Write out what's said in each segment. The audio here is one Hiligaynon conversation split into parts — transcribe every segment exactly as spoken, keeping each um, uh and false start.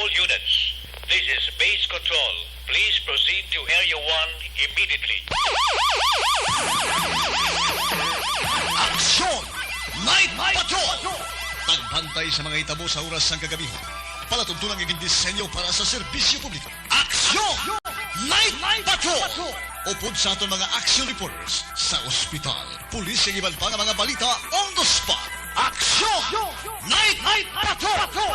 All units, this is base control. Please proceed to Area one immediately. Aksyon! Night Patrol! Pagbantay sa mga hitabo sa oras sang kagabi. Palatuntunan nga gindisenyo para sa serbisyo publiko. Aksyon! Night Patrol! Upod sa aton mga action reporters sa ospital, pulis, kag iban pa nga mga balita on the spot. Aksyon! Night Patrol!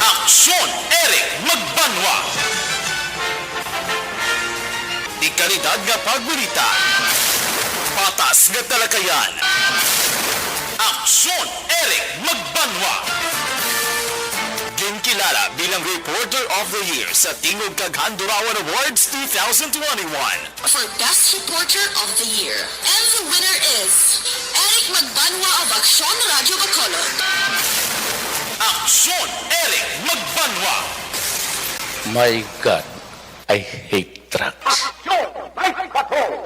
Aksyon, Eric Magbanwa. Dekalidad nga pagbalita. Patas nga talakayan. Aksyon, Eric Magbanwa. Ginkilala bilang Reporter of the Year sa Tingog kag Handurawan Awards two thousand twenty-one. For Best Reporter of the Year. And the winner is Eric Magbanwa of Aksyon Radyo Bacolod. Aksyon, Eric Magbanwa. My God, I hate drugs. Aksyon, Night Patrol.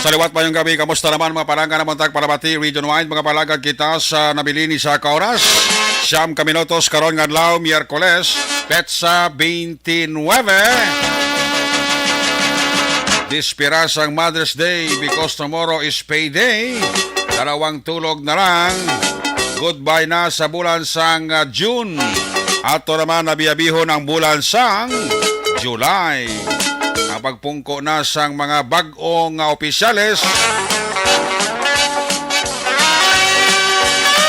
Sa liwat, mayong gabi. Kamusta naman, mga palangga namon tag Palabati Region Wide? Mga palagad kita sa nabilin ni sa ka oras. Siyam ka minutos karon nga adlaw, Miyerkules, petsa twenty-nine. Dispira sang Mother's Day because tomorrow is payday. Dalawang tulog na lang. Goodbye na sa bulan sang, ah, June. Ato naman nabiabihon ang bulan sang July. Ang pagpungko na sang mga bag-o nga opisyales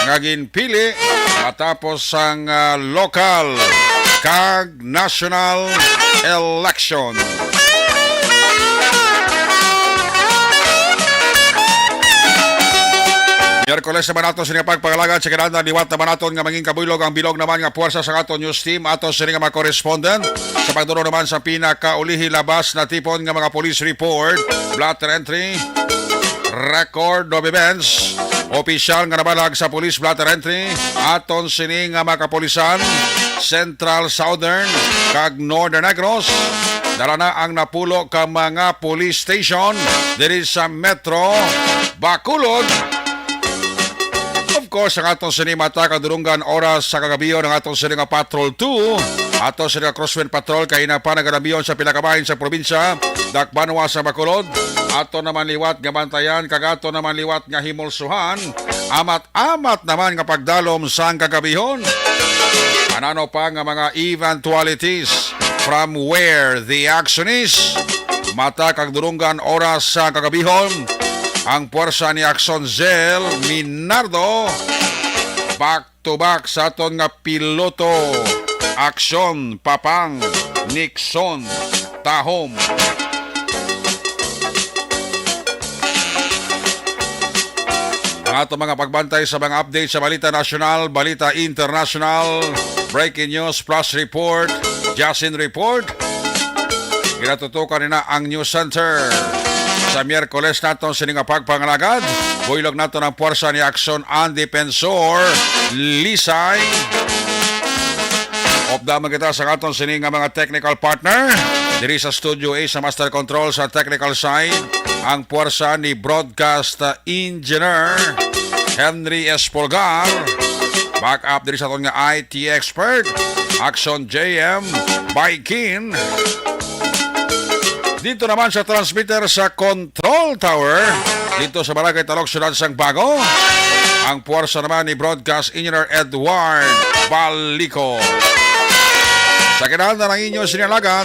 nga ginpili matapos sang, ah, lokal kag national election. Miyerkules naman nato sini nga pagpangalagad sa kinahanglan, liwat naman naton nga mangin kabuylog ang bilog naman nga puwersa sa aton news team, ato sini nga mga correspondent sa pagduro naman sa pinakaulihi labas na tipon nga mga police report, blotter entry, record of events, opisyal nga nabalag sa police blotter entry, aton sini nga mga kapulisan, Central, Southern, kag Northern Negros. Dala na ang napulo ka mga police station diri sa Metro Bacolod. Of course, ang aton sini mata kadurunggan oras sa kagabion, ang aton sini nga Patrol two, ato sini nga Crosswind Patrol, kay ina pa nagadambiyon sa pila ka bahin sa probinsya, dakbanwa sa Bacolod. Ato naman liwat nga bantayan, kag ato naman liwat nga himulsuhan. Amat-amat naman nga pagdalom sang kagabihon. Anano pa nga mga eventualities from where the action is? Mata kag durunggan oras sa kagabihon, ang puwersa ni Action Zell Minardo, back to back sa aton nga piloto. Aksyon, Papang, Nixon, Tahom. Ang ato mga pagbantay sa mga update sa balita nasyonal, balita internasyonal, breaking news, plus report, Jasin report. Ginatutukan nina ang News Center. Sa Miyerkules naton sini nga pagpangalagad, buylog naton ang puwersa ni Aksyon and Defensor Lisay. Upda man kita sa aton sini nga mga technical partner. Diri sa Studio A sa Master Control sa technical side, ang puwersa ni Broadcast Engineer Henry Espolgar. Back up diri sa aton nga I T expert, Action J M Baikin. Dito naman sa transmitter sa Control Tower, dito sa Barangay Talok, Siyudad sang Bago, ang puwersa naman ni Broadcast Engineer Edward Balico. Sa kinahanglan ang inyo sinalagan,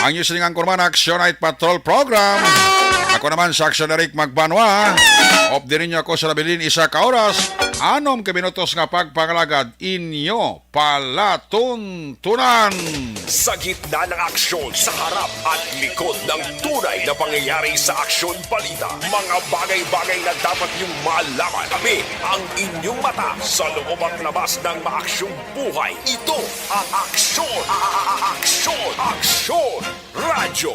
ang inyo sining angkor man, Action Night Patrol Program. Ako naman sa Action Eric Magbanwa. Updi ninyo ako sa nabilin isa ka oras, anom ka minutos nga pagpangalagad, inyo palatuntunan. Sa gitna ng aksyon, sa harap at likod ng tunay na pangyayari sa Aksyon Balita, mga bagay-bagay na dapat niyong malaman. Kami ang inyong mata sa loob at labas ng maaksyong buhay. Ito ang Aksyon, a- a- a- Aksyon, Aksyon Radyo.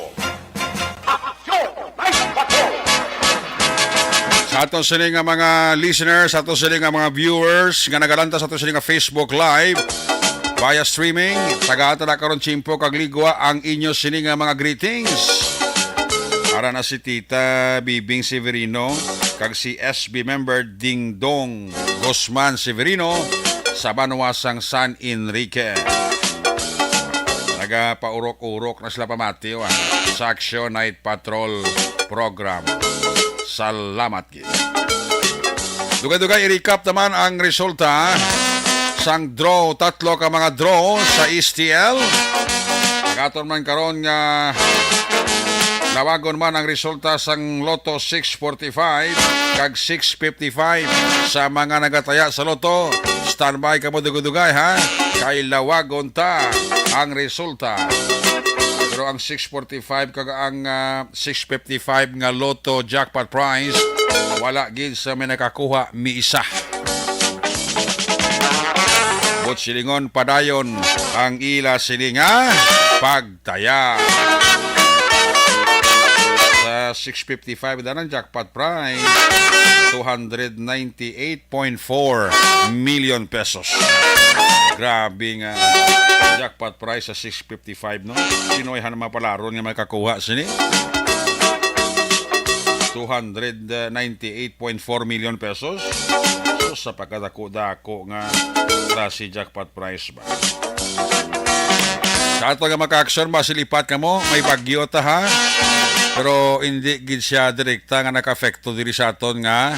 Aksyon! May bato! Sa ato sini nga mga listeners, sa ato sini nga mga viewers nga nagalanta sa ato sini nga Facebook Live via streaming, tagaan ta na karon tiyempo kag ligwa ang inyo sini nga mga greetings. Ara na si Tita Bibing Severino kag si S B member Dingdong Guzman Severino sa banwa sang San Enrique. Nagapaurok-urok na sila pamati, ah, sa Action Night Patrol Program. Salamat gid. Dugay-dugay, i-recap naman ang resulta sang draw, tatlo ka mga draw sa S T L. Nagaton man karon nga lawagon man ang resulta sang Lotto six forty-five kag six fifty-five. Sa mga nagataya sa Lotto, standby kamo dugay-dugay, ha, kay lawagon ta ang resulta. Pero ang six forty-five kag ang, ah, six fifty-five nga Lotto jackpot prize, wala gid sa may nakakuha, miisa. Buot silingon, padayon ang ila sini nga pagtaya. Sa six fifty-five, danang jackpot prize, two hundred ninety-eight point four million pesos. Grabe nga jackpot prize sa six fifty-five, no? Sino ay han mapalaron nga makakuha sini? Two hundred ninety-eight point four million pesos. So, sa pagkadako-dako nga klase jackpot prize ba? Sa ato nga mga ka-aksyon, masilipat kamo, may bagyo ta, ha? Pero hindi gid siya direkta nga nakaapekto diri sa aton nga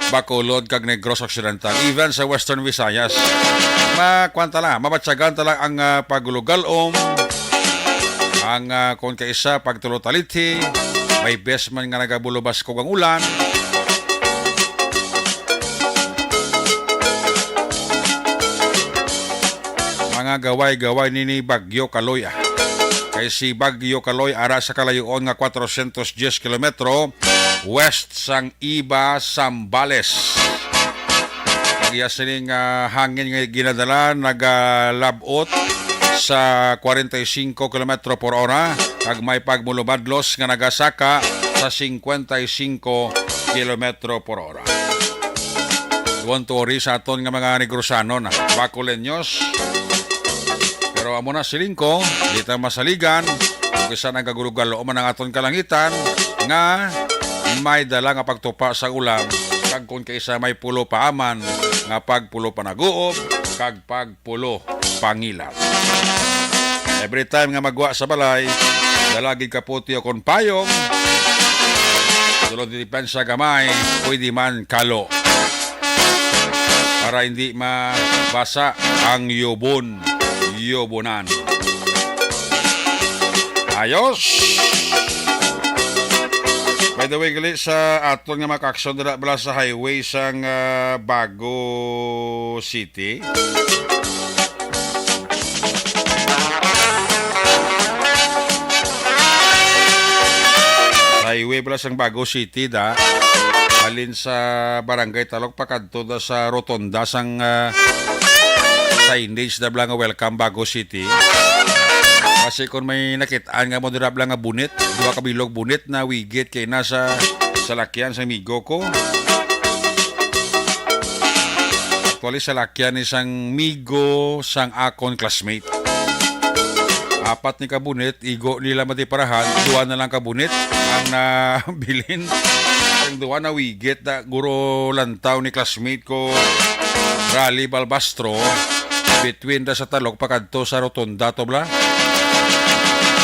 Bacolod kag Negros Occidental, even sa Western Visayas. Makuan ta lang, mabatyagan ta lang ang, ah, paglugalom, ang, ah, kon kaisa pagtulotalithi, may bes man nga nagabulubaskog ang ulan. Mga gaway-gaway nini Bagyo Kaloy, ah. Kay si Bagyo Kaloy ara sa kalayoon nga kwatrocientos diez kilometro west sang Iba, Zambales. Ang iya sining, ah, hangin nga ginadala nagalab-ot sa kwarenta y cinco kilometro por hora, kag may pagmulubadlos nga nagasaka sa cincuenta y cinco kilometro por hora. Don't worry sa aton nga mga Negrosanon, ah, Bacoleños. Pero amo na, siling ko, di ta masaligan kung isa nagagulugalo man ang aton kalangitan nga may dala nga pagtupa sa ulan, kag kung kaisa may pulo paaman nga pagpulo panaguob kag pagpulo pangilat. Every time nga magwa sa balay, dala gid kaputi o kon payong, sulod depensa gamay, pwede man kalo, para hindi mabasa ang yubon, yubunan. Ayos! By the way, gali sa aton nga mga ka-aksyon dira bala sa highway sang, ah, Bago City. Highway pala sang Bago City, da. Halin sa Barangay Talok, pakadto da sa rotonda sang, ah, signage da bala nga Welcome Bago City. Kasi kung may nakit-an nga mo dira bala nga bunit, duha ka bilog bunit na wigit kay nasa salakyan sa migo ko. Actually, salakyan ni sang migo sang akon classmate. Apat ni ka bunit, igo nila matiparahan, duha na lang ka bunit ang nabilin. Ang duha na wigit na guro lantaw ni classmate ko. Rally Balbastro, between da sa Talok pakadto sa Rotonda to bla,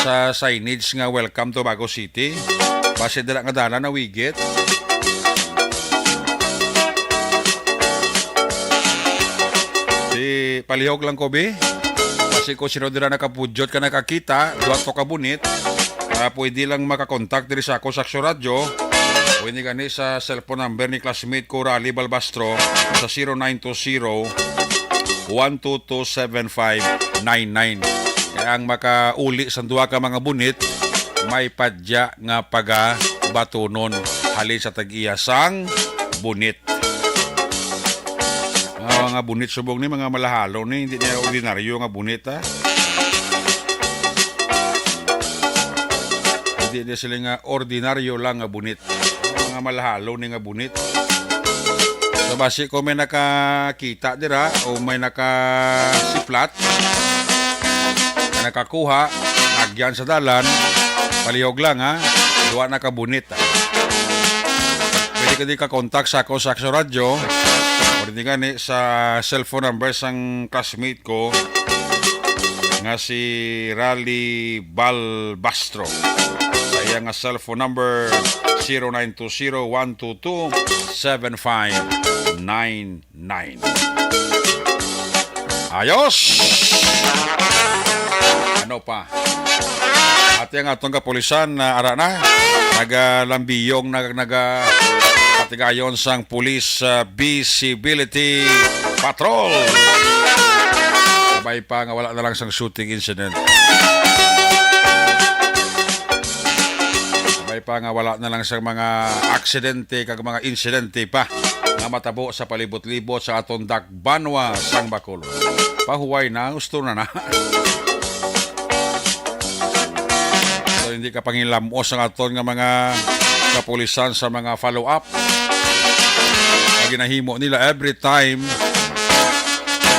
sa signage nga "Welcome to Bago City." Basi dira nga dalan na wigit. Si palihog lang ko, bi. Basi kung sino dira nakapudyot ka nakakita, duha to ka bunit, ah, pwede lang makakontak diri sa ako sa Aksyon Radyo. Pwede gani sa cellphone number ni classmate ko, Rally Balbastro, sa zero nine two zero, one two two, seven five nine nine. Kaya ang makauli sa duha ka mga bunit, may padya nga pagabatunon halin sa tag-iya sang bunit. Mga, mga bunit subong ni, mga malahalon ni, hindi niya ordinaryo nga bunit, ha? Hindi niya sila nga ordinaryo lang nga bunit. Mga malahalon ni nga bunit. So, basi kung may nakakita dira o may nakasiplat, na nakakuha, agyan sa dalan, palihog lang, ha? Duha na ka bunit, ha? Pwede ka di ka-contact sa ako sa Aksyon Radyo, o di gani sa cellphone number sang classmate ko nga si Rally Balbastro. Sa iya nga cellphone number, zero nine two zero, one two two, seven five nine nine. Ayos! Ano pa? Ati ang atong kapulisan na ara na. Nagalambiyong na, naga patigayon sang police, ah, visibility patrol. Sabay pa nga wala na lang sang shooting incident. Sabay pa nga wala na lang sang mga aksidente kag mga insidente pa nga matabo sa palibot-libot sa aton dakbanwa sang Bacolod. Pahuway na, gusto na na. So, hindi ka pangilamos ang aton nga mga kapulisan sa mga follow-up nga ginahimo nila every time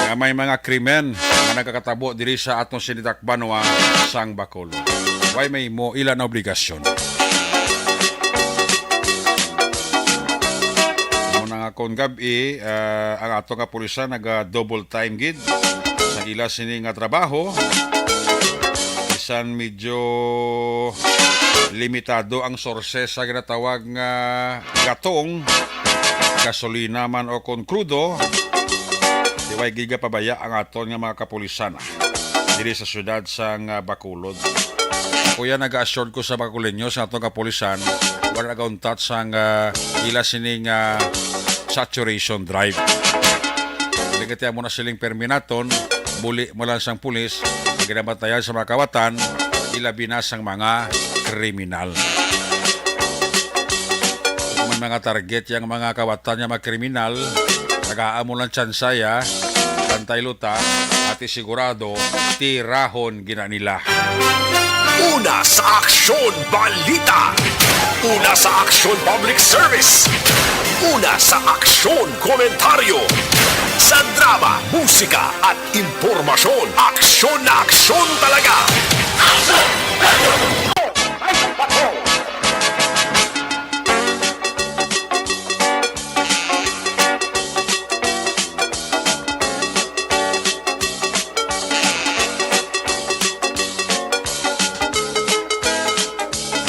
nga may mga krimen nga nagakatabo diri sa aton sini dakbanwa sang Bacolod. Why may mo ila na obligasyon? Muna nga kon gab-i, ah, ang ato nga pulisan naga-double time gid sa ila sini nga trabaho. Bisan medyo limitado ang sources sa ginatawag nga gatong, gasolina man o kon krudo, di way gid pabaya ang aton nga mga kapulisan diri sa siyudad sang, ah, Bacolod. Ako yan, nag-assure ko sa Bacolodño, sa atong kapulisan, wala nag-untat sang, ah, ila sining, ah, saturation drive. Ligati mo na siling perminaton, buli mo lang sang pulis, ang ginabatayan sa mga kawatan, ilabi na sang mga kriminal. Kung may mga target yang mga kawatan nga mga kriminal, tagaan mo lang tsansa ya, bantay luta, at isigurado, tirahon gina nila. Una sa aksyon, balita. Una sa aksyon, public service. Una sa aksyon, komentaryo. Sa drama, musika, at impormasyon. Aksyon na aksyon talaga.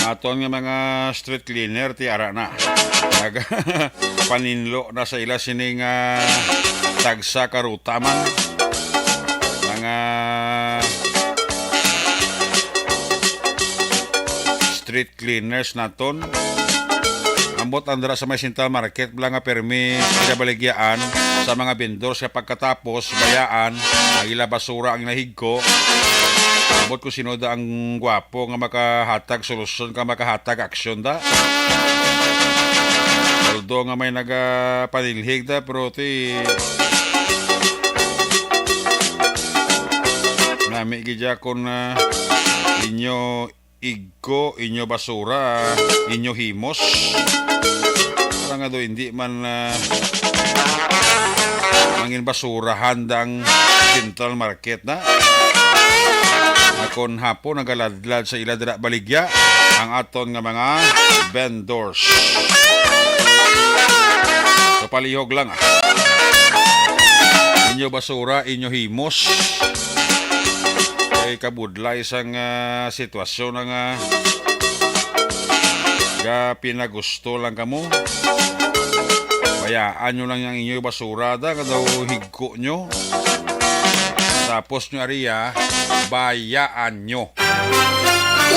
Aton nga mga street cleaner, ti ara na. Nag-, paninlo na sa ila sining, ah, tagsa ka ruta man. Mga street cleaners naton. Ambot andra sa may Central Market lang nga permi ginabaligyaan sa mga vendors nga pagkatapos bayaan ang ila basura ang nahigko. Ambot ko sino da ang gwapo nga makahatag solusyon ka makahatag aksyon da. Although nga may nagapanilhig da, pero ti nami gid ya kon, ah, inyo igko, inyo basura, inyo himos. Para nga do, hindi man, ah, mangin basurahan dang Central Market na. Akon hapon nagaladlad sa ila dira baligya ang aton nga mga vendors. So, palihog lang, ah. inyo basura, inyo himos. Kay kabudlay sang, ah, sitwasyon na nga ga pinagusto lang kamo. Bayaan nyo lang ang inyo basura da, nga daw higko nyo. Tapos nyo ariya, bayaan nyo.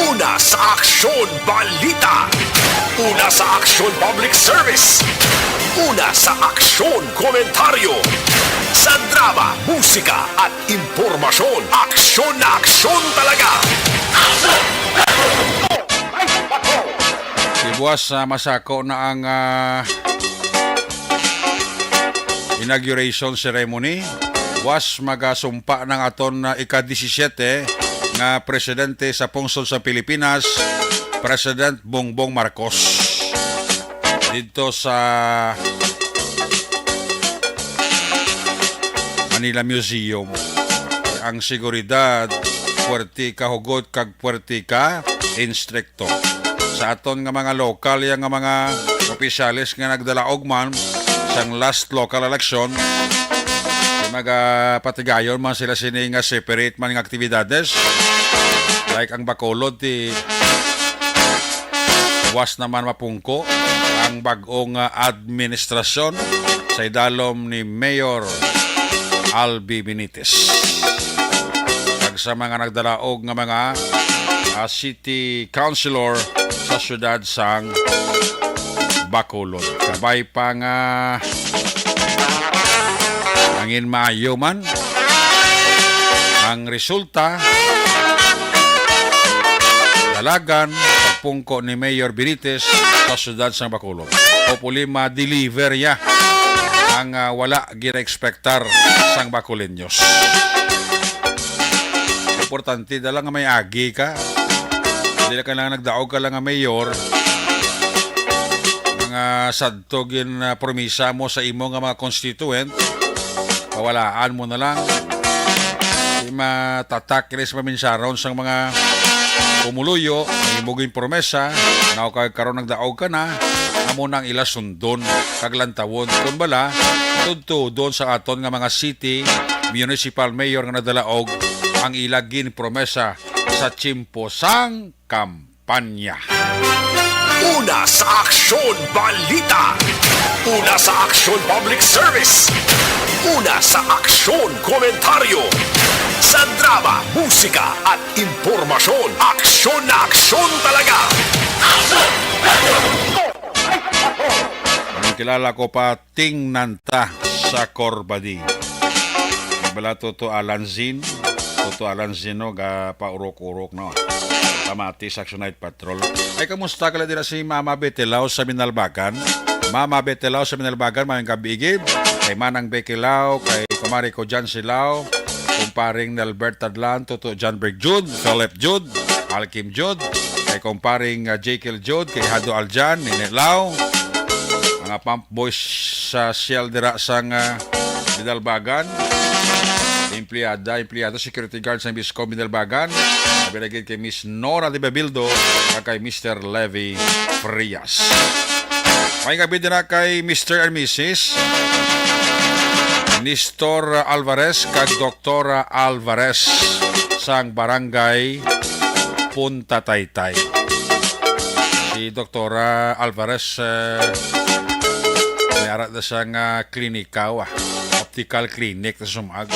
Una sa aksyon, balita. Una sa aksyon, public service. Una sa aksyon, komentaryo. Sa drama, musika, at impormasyon, aksyon na aksyon talaga. Sibuas, ah, masako na ang, ah, inauguration ceremony. Buas magasumpa ng aton, ah, ika-disisiete nga presidente sa pungsod sa Pilipinas, President Bongbong Marcos. Dito sa Manila Museum. Ang seguridad, puwerte ka hugot kag puwerte ka instrikto. Sa aton nga mga lokal ya nga mga opisyales nga nagdalaog man sang last local election, magapatigayon man sila sini nga separate man nga aktibidades, like ang Bacolod, ti was naman mapungko ang bag-ong, ah, administrasyon sa idalom ni Mayor Albi Benitez kag sa mga nagdalaog nga mga, ah, city councilor sa siyudad sang Bacolod. Kabay pa nga nangin maayo man ang resulta, dalagan pagpungko ni Mayor Benitez sa siyudad sang Bacolod. Hopefully, ma-deliver niya ang, ah, wala gina-expectar sang Bacoleños. Importante da lang nga may agi ka. Dili ka lang nagdaog ka lang nga mayor. Mga sadto gin, ah, promisa mo sa imo nga mga constituent, pawalaan mo na lang. Di matatak kini sa paminsaron sang mga pumuluyo, ang imo gin promesa, now kag karon nagdaog ka na, amo na ang ila sundon kag lantawon. Kun bala, tudtudon sa aton nga mga city, municipal mayor nga nagdalaog ang ila gin promesa sa tiyempo sang kampanya. Una sa aksyon, balita. Una sa aksyon, public service. Una sa aksyon, komentaryo. Sa drama, musika, at impormasyon, aksyon na aksyon talaga. Ang kilala ko pa, tingnan ta sa Corbadi. Bala, Toto Alanzin. Toto Alanzin, no, ga paurok-urok, no. Pamati sa Action Night Patrol. Ay, kamusta ka dira si Mama Betelao sa Binalbagan? Mama Betelao sa Binalbagan, mayong gabi, gid. Kay Manang Bekelao, kay Kumari ko Jan Silao, Kumparing Nelbert Tadlan, Toto John Berg Jud, Philip Jud, Alkim Jud, kay Kumparing, ah, Jekyll Jud, kay Hado Aljan, Nene Lao, mga pump boys sa Shell dira sang, ah, Binalbagan, empleyada, empleyado, security guard sa Biscom Binalbagan, labi na gid kay Miss Nora de Babildo, kag kay Mister Levi Frias. May gabi din na kay Mister and Missus Nestor Alvarez kag Doktora Alvarez sang Barangay Punta Taytay. Si Doktora Alvarez, eh, may ara na siya nga klinika, ah, optical clinic na sumag.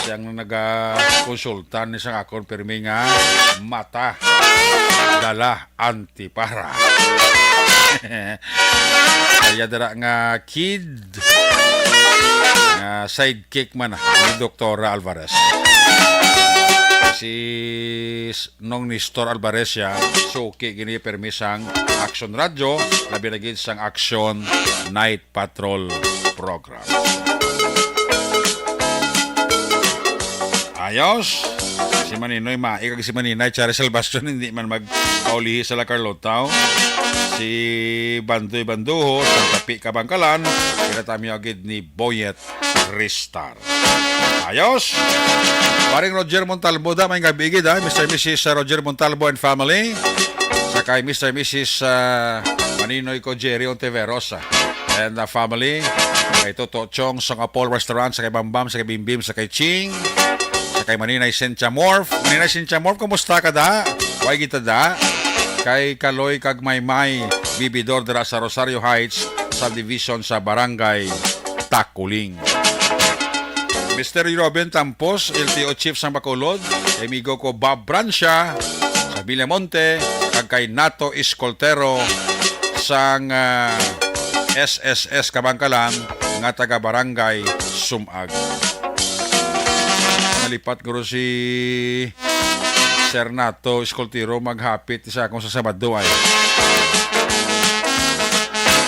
Siya ang nagakonsulta ni sa akon pirmi nga mata. Dala Antipara. Kaya dira nga kid nga sidekick man, ah, ni Doktora Alvarez. Si s-, Nong Nestor Alvarez siya, suki gini permi sang Action Radio, labi na gid sang Action Night Patrol Program. Ayos. Si Maninoy Mai kag si Maninay Charis Salvacion hindi man magpaulihi sa La Carlota, oh. Si Bandoy Banduho sa Tapi Kabangkalan, kinatami agid ni Boyet Ristar. Ayos. Paring Roger Montalbo da, may gabi gid, ha? Mister Missus Roger Montalbo and family. Sa kay Mister Missus, ah, Maninoy ko, Jerry Ontiveros, ah. and the family. Kay Toto Chong sa Apol Restaurant, sa kay Bambam, sa kay Bimbim, sa kay Ching, sa kay Maninay Cynthia Morph. Maninay Cynthia Morph, kumusta ka da? Way kita da? Kay Kaloy kag Maymay, bibidor dira sa Rosario Heights subdivision sa Barangay Takuling. Mister Robin Tampos, L T O Chief sang Bacolod, kay amigo ko Bob Brancia sa Villamonte, kag kay Nato Escoltero sang, ah, S S S Kabangkalan nga taga Barangay Sumag. Nalipat guro si Sir Nato Escoltero, maghapit sa akong sa Sabado ay.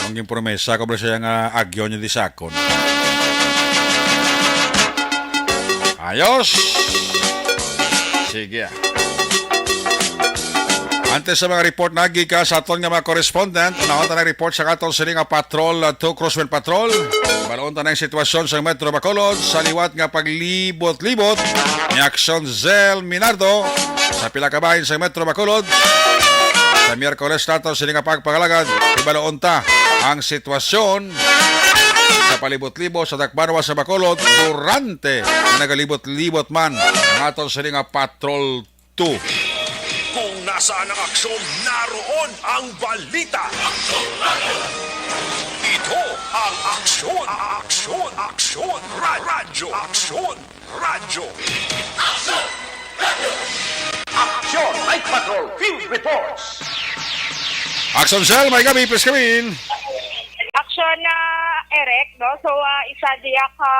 Ang ginpromesa ko ba siya nga agyo niya di sa akon. Ayos! Sige. Antes sa mga report na gikan sa aton nga mga correspondent, unahon ta na report sa aton sini nga Patrol, uh, two Crosswind Patrol. Balon ta na ang sitwasyon sa Metro Bacolod sa liwat nga paglibot-libot ni Action Zell Minardo sa pila ka bahin sa Metro Bacolod. Sa Miyerkules nato sini nga pagpangalagad, ibalon ta ang sitwasyon sa palibot-libot sa Dakbanwa sa Bacolod durante nga nagalibot-libot man ang aton sini nga Patrol two. Kung nasaan ang aksyon, naroon ang balita. Ito ang Aksyon, Aksyon, Aksyon, Ra-, Radyo, Aksyon, Radyo. Aksyon! Night Patrol Field Reports. Action Cell, may gabi, please come in. Action na, Eric, no? So, ah, isa diya ka,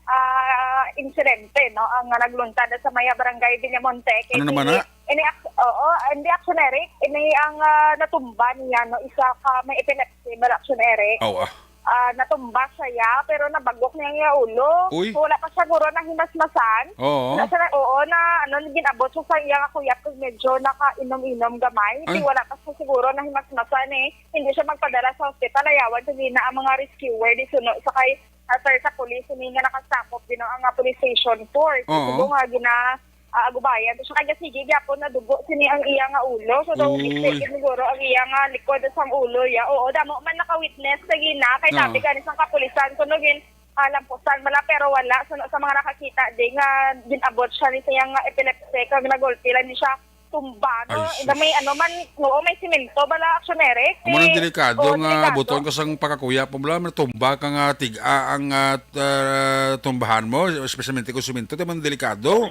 ah, insidente, no? Ang, ah, nagluntad sa Maya Barangay Villamonte. Kay Ano naman si, na? Ini, ak-, oo, hindi, Action Eric. Ini ang, ah, natumba niya, no? Isa ka may epilepsy, mal Action Eric. Oh, ah. Ah, natumba siya, ya, pero nabagok niya ang iya ulo. Uy. So, wala pa siya guro nahimasmasan. Oo. Wala siya na, oo, na, ano, gin-abot siya sa iya nga kuyap kag medyo nakainom-inom gamay. Ay. Di wala pa siya siguro nahimasmasan, eh. Hindi siya magpadala sa hospital. Ayawan sa gina ang mga rescuer. Di suno sa kay, ah, sir, sa police, hindi nga nakasakop, you know, ang, ah, police station four. Oo. Siguro nga gina, ah, agubayan. So, siya kaya sige, gyapon nadugo sini ang iya nga ulo. So, daw, Uy. Bisik, siguro ang iya nga likod sang ulo, ya. Oo, damo man naka-witness sa gina. Kay Ah. Dami gani sang kapulisan. So, no, gin, ah, lampusan bala, pero wala. So, no, sa mga nakakita, di nga gin-abot siya ni siyang nga epilepsy, kag nagulpi lang ni siya tumba, no? Ay, sus. May ano man, oo, may simento bala, Action Eric. Amo nang Eh, delikado oo, nga delikado. Buton ka sang pagkakuyap mo bala, matumba ka nga tig-a ang, ah, ah, tumbahan mo, especially kung simento, di man delikado.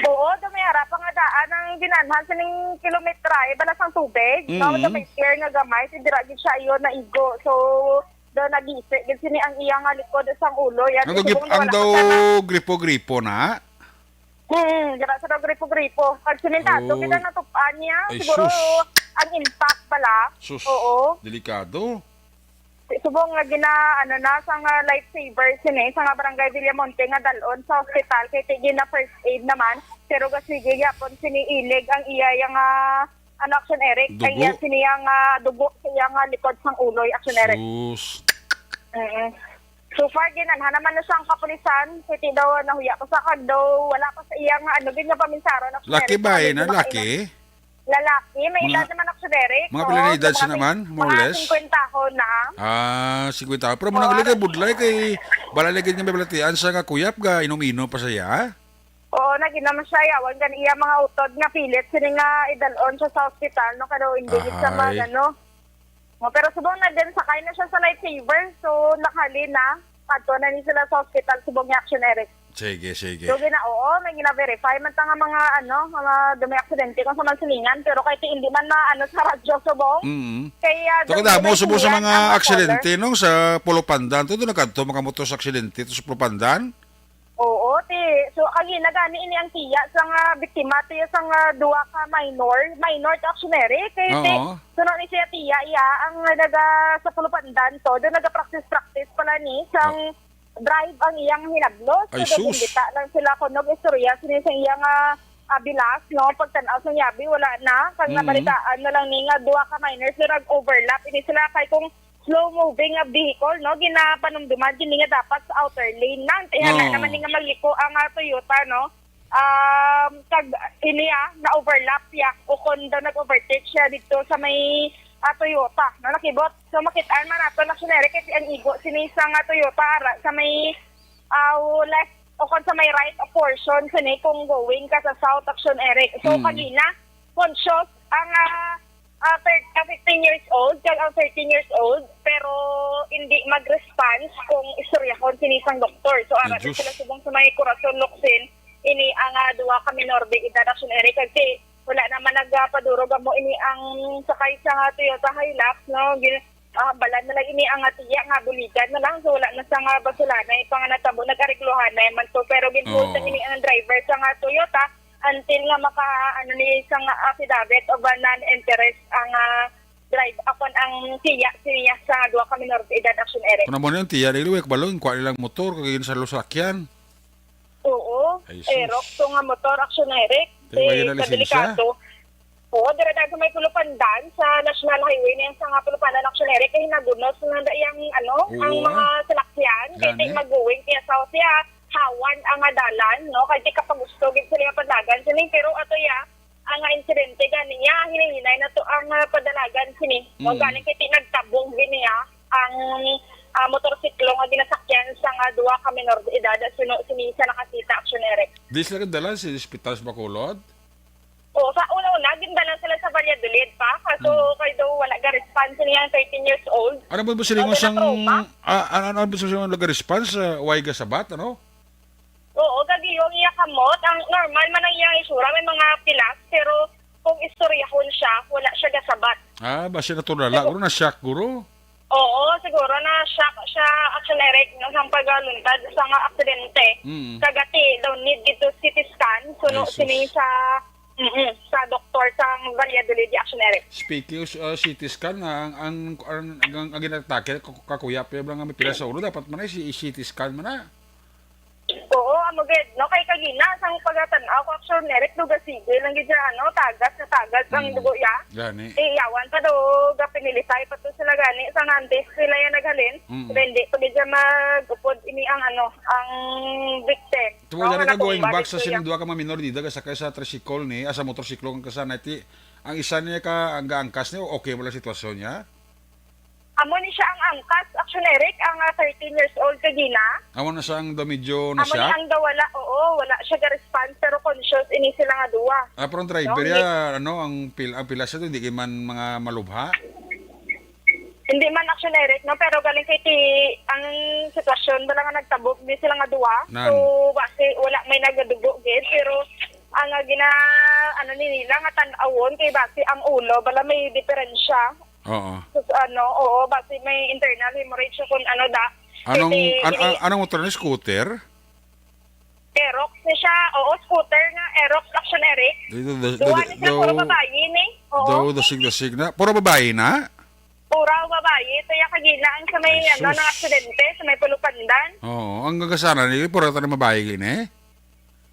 Oo, do may ara pa nga daan ang ginanhan sining kilometra, eh, bala sang tubig, no? Mm. Do may pier nga gamay, si dira gid siya iyo naigo. So, do nagisi gid sini ang iya nga likod sang ulo. Yan, Ang siguro gip-, ang wala daw ka sana. Gripo-gripo na? Hmm, dira sa daw gripo-gripo. Pag simentado, Oy. Kita natupan niya. Ay, Siguro, sus. Ang impact pala. Sus, Oo. Delikado. Subong nga gina, ano na, sa nga lifesaver sini, sa nga barangay Villamonte nga dalon sa hospital, kay ti-, gina first aid naman, pero gasige gyapon sini ilig ang iya yang, ah, ano, Action Eric, Dugo? Ay iya sini yang, ah, dugo sa iya nga likod sang uloy, Action Eric. Sus. Mm-mm. So far, ginanhan naman na siya ang kapulisan, kay ti daw nahuya pa sa kag daw, wala pa sa iya nga, ano, gid nga paminsaron, Action Laki Eric, ba, eh, na? Laki? Lalaki, may Mga, edad naman ako sa Derek. Mga Oo, pila na edad siya mga naman, more or mga less? Singkwentahon na. Ah, singkwenta. Pero Oo, managulay kay budlay kay bala lagi nga may balatian sa nga kuyap ga inom-inom pa siya. Oo, nag-inom siya, yawan gani iya mga utod nga pilit sini nga idalon siya sa ospital, no, kay daw hindi gid siya Ahay. Mag-, ano. Oh, pero subong na din, sakay na siya sa lifesaver, so nakali na. Adto na ni sila sa ospital, subong ni Action Eric. Sige, sige. So, gina-, oo, may gina-verify man ta nga mga, ano, mga dumi aksidente kung sa Mansilingan, pero kahit hindi man ma-, ano, sa radyo, subong. Mm. Kaya, So, doon kadamo, may subong sa sinihan mga ang mga aksidente, caller. No, sa Pulupandan, to, doon nagkadto, makamotor sa aksidente, to sa Pulupandan? Oo, ti. So, kagina gani ini ang tiya sa nga biktima, tiya sa nga duha ka minor, minor to, Action Eric, kay ti, Oo. Suno ni siya, tiya, iya, ang naga, sa Pulupandan to, doon nagapractice-practice pala ni, sang Oh. Drive ang iyang hinablos. Ay, So, sus. Nagindita lang sila kung nag-istorya sini sa iyang, ah, ah, bilas, no? Pagtan-aw sa yabi, wala na. Kag Mm. nabalitaan na lang ni nga duha ka minors na nag-overlap. Ini sila kay kung slow-moving nga vehicle, no? Ginapanumduman gini nga dapat sa outer lane lang. Kaya na Oo. naman ni nga magliko ang, ah, Toyota, no? Um, kag ini, ah, na-overlap siya. O kung daw nag-overtake siya dito sa may ah, Toyota, no, nakibot. So, makit-an man nato, Action Eric, kay ang igo sini sa nga Toyota ara sa may, ah, left o kon sa may right portion sini kung going ka sa South, Action Eric. So, Mm. kagina, conscious ang, ah, ah, thir-, ah, fifteen years old, kag ang thirteen years old, pero hindi mag-response kung istoryahon sini sang doktor. So, ara Ay, Diyos. sila subong sa may Corazon, Locsin, ini ang, ah, duha ka minor de edad, Action Eric, kag si wala naman nagapadurog amo ini ang sakay sa Toyota Hilux, no? Gin-, ah, balan na lang ini ang tiya nga buligan na lang, so wala na sa nga basulanay pa nga natabo, nag-ariglohanay man to, pero ginhold Oo. ini ang driver sa nga Toyota until nga maka, ano, ni sa nga affidavit of a non-interest ang, ah, drive, akon ang tiya, siya sa duha ka minor de edad, Action Eric. Kung amo na yung tiya, dili, wala kabalo, yung kuha nilang motor, kag yun sa lusakyan. Oo, Ay, sus. Aerox to nga motor, Action Eric. Kay wala na lisensya? Kadelikado. Oo, dira daan sa may Pulupandan sa National Highway na yan sa nga Pulupandan, Action Eric. Kay hinagunos na da yang, ano, Oo, ang mga ah. salakyan. Kay Gani. Ting mag-going kaya sa siya, hawan ang nga dalan, no? Kay di ka pa gusto, gid sila padlagan sini. Pero ato ya, ang nga insidente gani niya, hinay-hinay na to ang, ah, padalagan sini. No? Mm. Galing kay ti-, nagtabog gid niya ang, ah, motorsiklo nga ginasakyan sa nga duha ka minor de edad suno sini sa nakasita, Action Eric. Di sila kadala sa ospital sa Bacolod? O, sa una-una, gindala sila sa Valladolid pa. Kaso Mm. kay daw wala ga-response niya ang thirteen years old. Ano ba ba sila Ang sang, trauma? ah, ano, ano ba sila nag-response sa Waiga Sabat, ano? Oo, gagi yung iya kamot. Ang normal man ang iyang itsura, may mga pilas, pero kung istoryahon siya, wala siya gasabat. Ah, basi natural la. Siguro na-shock, guro. Oo, siguro na-shock siya, Action Eric, no, sang pagluntad sa nga aksidente. Mm. Kagati, daw need dito C T scan, suno Ay, sus. sini sa, mm, sa doktor sa Valladolid, Action Eric. Speaking of, uh, C T scan, ang, ang, ang, ang, ang ginatake, kakuya, pero lang may pila sa ulo, dapat man ay si C T scan man na. Oo, amo gid, no? Kay kagina, sang pagatan-aw ko, Action Eric, duga sige lang gid siya, ano, tagas na tagas ang Mm. dugo iya. Gani. Eh, yawan pa do, gapinilitay pa to sila gani, sa nantis sila yan naghalin. Mm. Kaya hindi pa gid siya mag-upod ini ang, ano, ang victim. Tumo No, dali nga ka going natumba back dito sa sining iya. duha ka mga minor di daga sakay sa tricycle ni, ah, sa motorsiklo kang kasana, ti, ang isa niya ka, ang gaangkas niya, okay wala sitwasyon niya? Amo ni siya ang angkas, Action Eric, ang, ah, thirteen years old kagina. Amo na siya ang daw medyo Amo ni na-shock? ang daw wala, oo, wala siya ga-response, pero conscious ini sila nga duwa. Ah, pero ang driver No, ya, hindi. ano, ang pil-, ang pila siya to, hindi kay man mga malubha? Hindi man, Action Eric, no, pero galing kay ti-, ang sitwasyon bala nga nagtabog ni sila nga duwa. Nan. So, basi wala may nagadugo gid, pero ang, ah, gina-, ano ni nila nga tan-awon kay basi ang ulo bala may diferensya. Oo. Sus, ano, oo, basi may internal hemorrhage siya kung ano da. Anong, Kasi an-, ini- an-, anong motor ni scooter? Aerox ni siya. Oo, scooter nga Aerox, Action Eric. Dito, da-, Duwa da-, ni siya, puro do-, babayi ni. Oo. do-, dasig-dasig na. Puro babayi na? Puro babayi. Ito yung kagina ang sa may, Ay, ano, sus. ng aksidente, sa may Pulupandan. Oo, ang gagasana ni, puro tayo mabayi gini.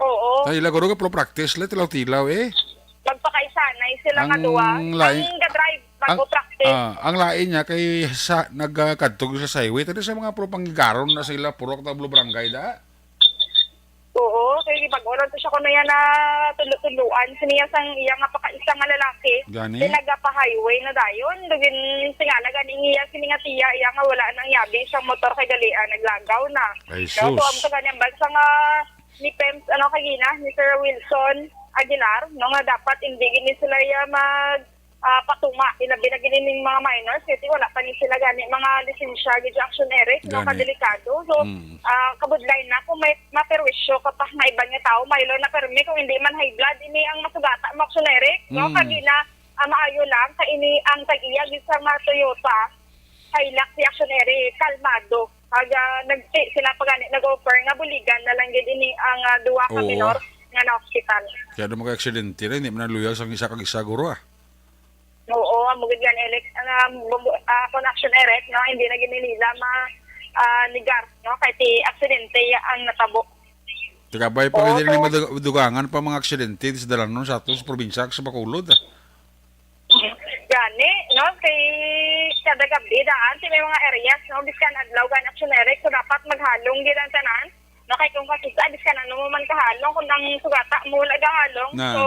Oo. Tayo lang, guro, ka puro practice, le, tilaw-tilaw, eh. Magpakaisanay sila Ang nga duwa. lain-, Ang ga-drive, ang, bago practice. ah, ang lain niya kay sa, nagkadtog sa highway. Tadi sa mga puro panggigaron na sila, puro ka tablo barangay, da? Oo, kay bag-o lang to siya kuno yan na tulo-tuloan. Siniya sang iya nga pakaisa nga lalaki. Gani? Di nagapa-highway na dayon. Dugin tingala gani niya sini nga tiya, iya nga wala nang yabi sa motor kay dali, ah, naglagaw na. Ay, No, so, sus. ang taga niyang bansa nga ni Pems, ano, kagina, ni Sir Wilson Aguilar, no, nga dapat hindi gini sila iya mag, ah, patuma. Ilabi na gini ning mga minors, kasi wala pa ni sila gani mga lisensya, gid sa Action Eric, no, Gani. kadelikado. So, Mm. ah, kabudlay na kung may maperwisyo ka pa nga iban nga tao, mailo na permi kung hindi man high blood, ini ang masugata mo, Action Eric, no, Mm. kagina, ah, maayo lang, kay ini ang tag-iya, gid sa mga Toyota, Hilux, si Action Eric, kalmado. Aga, nagti-, sila pa gani nag-offer nga buligan na lang gid ini ang, ah, duha ka Oo. minor nga na-hospital. Kaya naman kay aksidente na, hindi man naluyag sang isa kag isa, guro, ah. Oo, amo gid gani, Alex. Ang, ah, bumbu-, ah, kung Action Eric, no, hindi na gid nila ma-, ah, negar, no, kay ti aksidente ya ang natabo. Taga bay pa Oo, gid ni so madag-, dugangan pa mga aksidente sa dalanon sa aton sa probinsya, sa Bacolod, ah. Gani, no? Kay kada gabi daan, si may mga areas, no? Biskan adlaw, gani, Action Eric, so dapat maghalong gid ang tanan. No, kay kung kakita, biskan ano mo man kahalong, kung ang sugata mo wala gahalong. Na. So,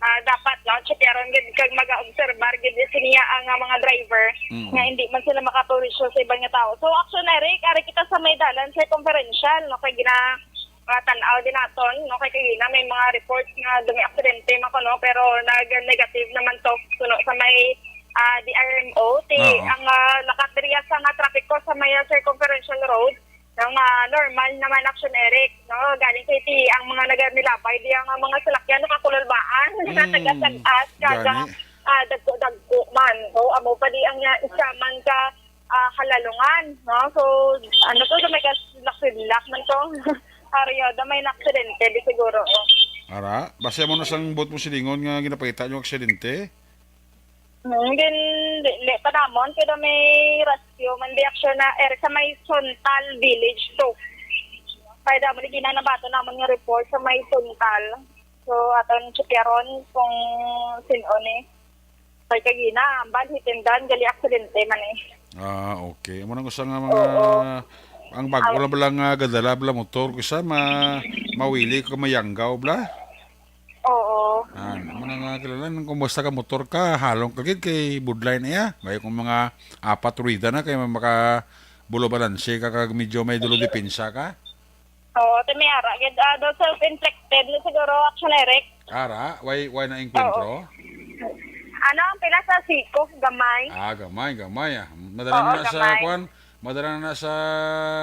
Ah, dapat, no, tsukeron gid kag mag-obserbar gid siniya ang, ah, mga driver Mm. nga hindi man sila makapurisyo sa iban nga tao. So, Action Eric, ari kita sa may dalan sa conferential, no, kay gina-, ah, tan-aw din naton, no, kay kagina may mga reports nga dumi aksidente man kuno, pero nag-negative naman to kuno sa may, ah, D R M O. Ti Oo. ang, ah, nakapiriya sa nga trapiko sa may, ah, circumferential road, nga normal naman, Action Eric, no? Galing kay ti ang mga naganilabay di ang mga salakyan nakakululbaan, Mm, nagatagas-tagas, kaga, gani. ah, dagko-dagko man. So, amo pa di ang, ah, isa man ka, ah, halalungan, no? So, ano to, may kasilak-silak man to. Aryo, da may na-aksidente, di siguro. Ara, basta mo na sang buot mo silingon nga ginapakita yung aksidente? Hmm, din, di, di pa namon, pero may rescue man di action na, er, sa may Suntal Village two. Kaya damo ni ginanabato namon nga report sa may Suntal. So, aton tsukeron kung sin-o ni. Kay kagina, ambal, hit and run, gali aksidente man eh. Ah, okay. Amo nang usa nga mga, Oo. ang bago Aw. na bala nga gadala bala motor, kisa ma-, mawili ko mayanggaw bala. Oo. Ah, amo na nga kilala, nang kumusta ka motor ka, halong ka gid kay budlay na iya. May kung mga apat rueda na, kay makabulo balanse ka, kag medyo may dulo depensa ka. Oo, ti may ara gid, ah, do self-inflicted na siguro, Action Eric. Ara, why, why na enkwentro? Oo. Ano, ang pila sa siko, gamay? Ah, gamay, gamay, ah. Madala Oo, na na sa, gamay. kwan, madala na na sa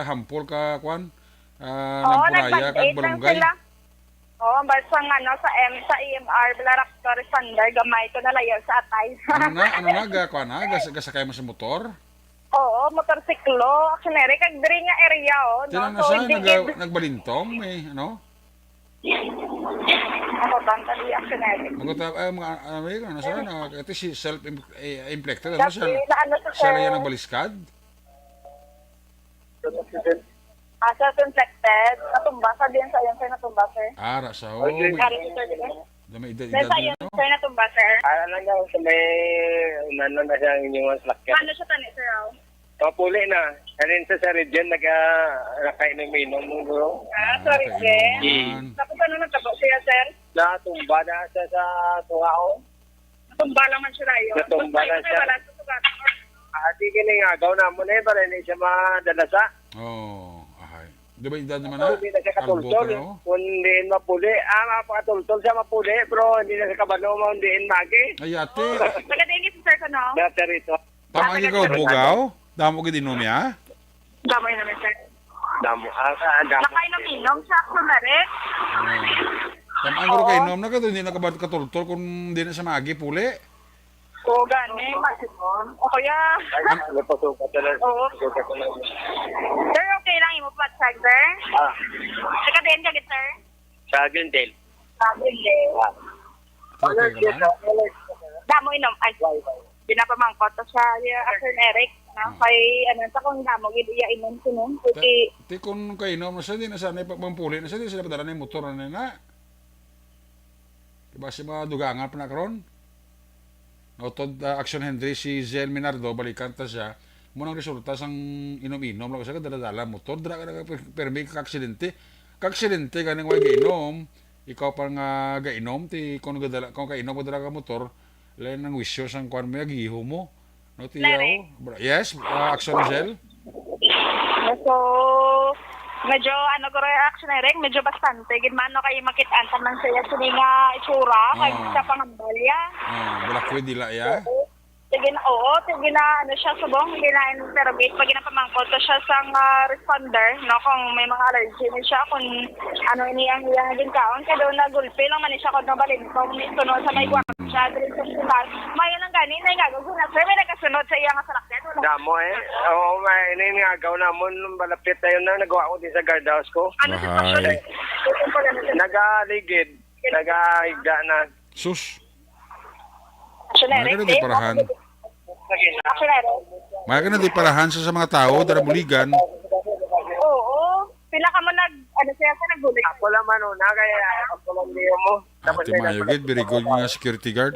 hampol ka, kwan, ah, Oo, Lampuraya, kag nagband-aid lang Barangay. sila. Oo, ang basta nga, ano, sa M, sa E M R, bala ra ka responder, gamay ko nalayo sa atay. Ano na, ano na, ga, kwan na, gas-, gasakay mo sa motor? Oo, motorsiklo, Action Eric, kag diri nga area, oh, no? Tira na So, siya, hindi nag-, gid nagbalintong, may, ano? Ako, tanta di Action Eric. Magutap, ay, mga, ano, may, ano, siya, na, ito si self-, eh, inflicted, ano, Kasi, siya, na, ano, sa siya lang yan sir? ang baliskad? Ah, self-inflicted. Natumba, sabi yan sa yan, sir, natumba, sir. Ah, ra sa, oh, Ay, may, Ari, sir, di ba? na may edad, Nasa edad yan, na, no? sir, natumba, sir. Ah, ano nga, sa may, ano na siya ang inyong salakyan? Ano siya tani, sir, oh? Mapuli na. Kanin sa, sa region, naga-, nakainom-inom, bro. Ah, sorry, Ah, sir. kainuman. Tapos ano nagtabo siya, sir? Natumba na siya sa tuhaon. Natumba lang man siya, dayon. Natumba Tapos na may siya. wala sa sugat. Ah, di gini nga, agaw namon eh, para hindi siya madalasa. Oo, ahay. Di ba edad naman na? Hindi na siya Kalbo katultol. pa, no? Kung diin mapuli, ah, mapakatultol siya mapuli, pero hindi na siya kabalo mo, diin magi. Ay, ate. Taga diin si sir ko, no? Dati rito. Tama Ah, ang taga ikaw, Sir. Bugaw? Damo gid inom, ya? Damo inom, sir. Damo, ah, ah, damo. Nakainom-inom siya, turmeric. Ah. Tama ang Oo. Kainom na ka, hindi na ka ba katultol kung di na siya magi, puli? Oo, gani. Mas-, o kaya, Ay, napasukat ka na. Oo. Napasukat ka na. Sir, okay lang imo pa, sir? Ah. Taga diin ka, sir? Sa Glendale. Sa Glendale. Ah. Ito, okay ka lang? Damo inom. Ay, pinapamangkot to siya, yeah, Action Eric, no? Ah. Kay, ano, sa kung damo, gid iya inom, sino? Ta-, Kuti ti kung kainom na siya, di na siya, na ipagpampuli na siya, di sila padala na yung motor na na. Diba, si mga dugangan pa na karon? Utod, ah, Action Henry, si Zen Minardo, balikan ta siya. Mo nang resulta sang inom-inom lang siya, kadala-dala motor, dala ka per-, permi ka aksidente. Ka aksidente ganing way gainom, ikaw pa nga gainom, ti kung gadala, kung kainom ka dala ka motor, lain ang wisyo sang kuan mo, ya, giho mo. No, ti Larry. Yaw? Bra-, yes, ah, Action Angel? So, medyo, ano, ko rin, Action Eric, medyo bastante gid man, no, kay makit-an ta man siya sini nga itsura, kay Ah. sa pangambalya. Ah, black widow dila, ya? Oo. Sige na, oo, sige na, ano siya, subong, hindi na interrogate, pag ginapamangkot ko siya sa, ah, responder, no, kung may mga allergy na siya, kung ano ini ang iyang ginkaon, kaya doon na gulpi lang man siya, kung nabalintong, ni sunod sa may Mm. guwang siya, diri sa ospital. Mayo nang gani, na nga, guna, sir, may nagkasunod sa iya nga salakyan, wala. Damo eh. Oo, may, ini nga agaw namon, malapit na yun na, nagawa ko din sa guardhouse ko. Ano sitwasyon? Bahay. Nagaligid, nagahiga na. Sus. Action May Eric, ganun di eh. Parahan. Action Eric. May ganun di parahan sa, sa mga tao, dara buligan. Oo. Pila ka mo nag, ano siya, sa nagbulig? Ako lang man una, kaya ako lang niyo mo. Tapos Ate may Mayo, nagpalit gid, very good nga security guard.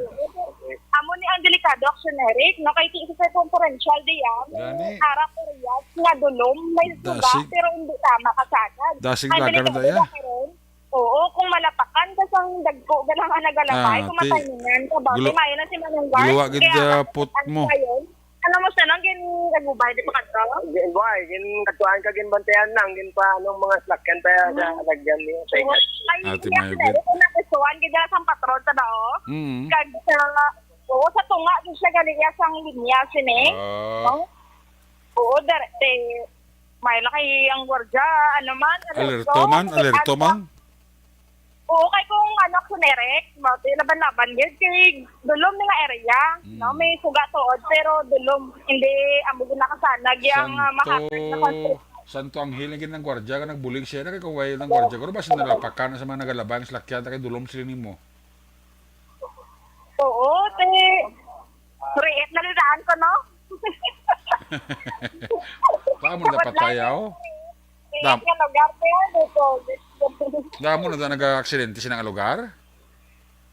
Amo ni ang delikado, Action Eric, no? Kay ti sa circumferential diyan, Gani. Ara Parias, nga dulom, may suga, Dasig. pero hindi tama kasagad. Dasig Ang lagar na delikado daya. na karon, oo, kung malapakan ka sang dagko, gala nga nagalabay, Ah, kung ti-, matimingan ka ba? gulo-, Ti mayo na si Manong Guard, gulo gid, kaya ah, put mo. Ano mo siya, nang gin-, nagubay, di ba kadto? Gin-, buhay, gin-, katuan ka, ginbantayan lang, gin pa, anong mga slakyan pa sa Mm. lagyan niyo sa inyo? Ay, Ate yes, Mayo, meron gid. Ko na kasuhan, gid sa patron sa bao. Mm. Kag sa, oo, sa tunga, gid siya gali iya sang linya, sini. Ah. No? Oo, dere-, te, may lakay ang gwardiya, ano man, ano Alerto to, man, ano, alerto ano, man. Oo, kay kung anak ko ni Rex, mao, di laban-laban gyud kay dulom ni nga area, Mm. no? May suga tuod, pero dulom, hindi amo gyud nakasanag yang, ah, Santo, mahapit na concrete. Santo Angel ang ginang gwardiya, nga nagbulig siya na kay kung way lang gwardiya, pero basta nalapakan na sa mga nagalabay ang salakyan, ta kay dulom sila nimo. Oo, te. Riet na lidaan ko, no? Tama na Sa patay, Budlay, oh. Riet Dam- nga lugar, te, ano to? Damo na ta nag-aksidente sa nga lugar?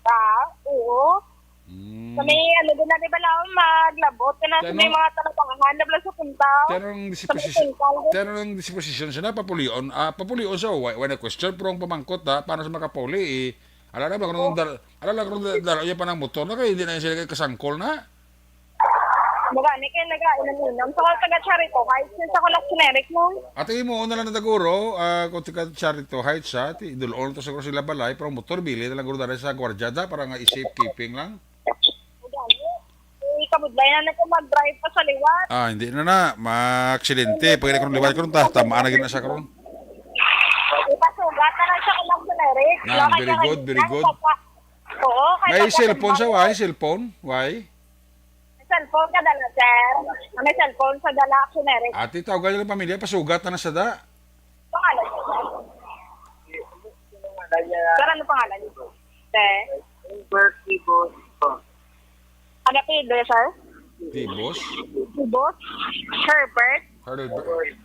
Ah, oo. Mm. Sa may, ano, din na, di ba, lang, maglabot ka na sa Pero may mga talabangan, na pala sa punta. Pero ang Sa may disposition, punta. Pero ang disposition siya na, papulion, ah, papulion siya, why, why na question, pero ang pamangkot, ha, paano siya makapuli, eh, Ala na ba, kung Oh. dal-, ala lang kung dal-, dal-, iya pa ng motor na kay hindi na sila kasangkol na. Magani kay nag-inom-inom. So, taga Charito Heights, sa ko lang generic mo. Ate, imo na lang na taguro, ah, kung taga Charito Heights siya, ti, dulon to sa sila balay, pero ang motor, bili na lang guro dali sa gwardyada para nga i-safekeeping lang. Magani. Eh, kabudlay na nako mag-drive pa sa liwat. Ah, hindi na na. Ma-aksidente. Pag hindi ko liwat ko, ta-, tamaan na gina sa karon. Ipasugat na lang siya kung mag-generic. Ah, Wala kay very good, very karamihan, good. Papa. Oo, kay May papa cellphone sa sa why? Cellphone? Why? May cellphone ka dala, sir. May cellphone sa dala, generic. Ate, tawgan niyo lang pamilya, pasugat na na sa da. Pangalan niyo, sir? Sir, ano pangalan niyo? Te? Albert Tibos. Ano apelyido, sir? Tibos? Tibos? Herbert? Herbert,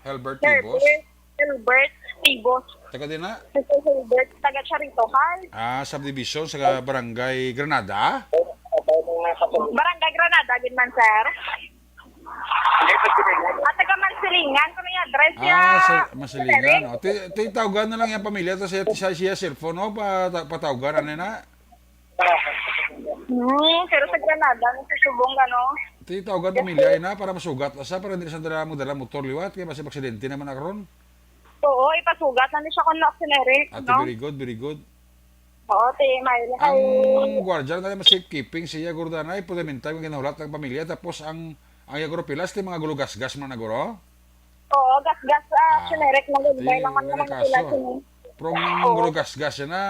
Herbert Tibos? Herbert, Herbert Tibos. Taga din na? Mister Herbert, taga Charito Hall. Ah, subdivision sa Barangay Granada? Barangay Granada, gid man, sir. At taga Mansilingan, kung may address Ah, niya. Sa Mansilingan. O, ti-, ti-, tawgan na lang yung pamilya, tas siya, siya, siya cellphone, o, pa-, ta-, patawgan, ano na? Hmm, pero sa Granada, sa Subong, ano? Ti-, tawgan pamilya, ina, para masugat na siya, para hindi siya dala, magdala motor liwat, kaya basi aksidente naman na karon. Oo, ipasugat na ni siya kung na generic, Ate, no? Very good, very good. Oo, ti, may Ang gwardiya na mas safekeeping siya, Gordana, ay, pwede minta yung ginahulat ng pamilya, tapos ang, ang Yaguro Pilas, ti mga gulugasgas man na, guro? Oo, gasgas, ah, Ah, generic na gud. May ti, laman may naman nakaso. Sila, sini. Pero ang Oo. gulugasgas siya na,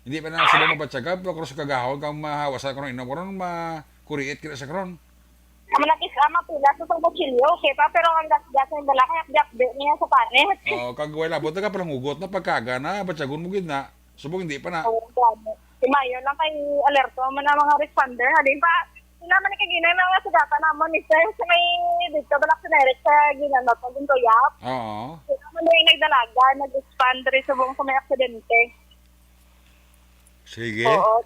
hindi pa na sila mabatyagan, pero kung sa kagahon, kang mahawasan ko ng inom, karon, makuriit kita sa karon. Ang manakis, ah, mapila sa isang kutsilyo, okay pa, pero ang gasgas ng balakay, at gakbi niya sa panit. Oo, kag wala, buta ka palang ugot na pagkaga na, batyagon mo gid na. Subong hindi pa na. Oo, gani. Ti mayo lang kay alerto man ang mga responder, ha, di ba? Sila man kay ginay mga sugatan namon ni sir sa may dito, balak sa direct sa ginano, sa Gintuyap. Oo. Sila man yung nagdalaga, nag-respond rin subong sa may aksidente. Sige. Oo.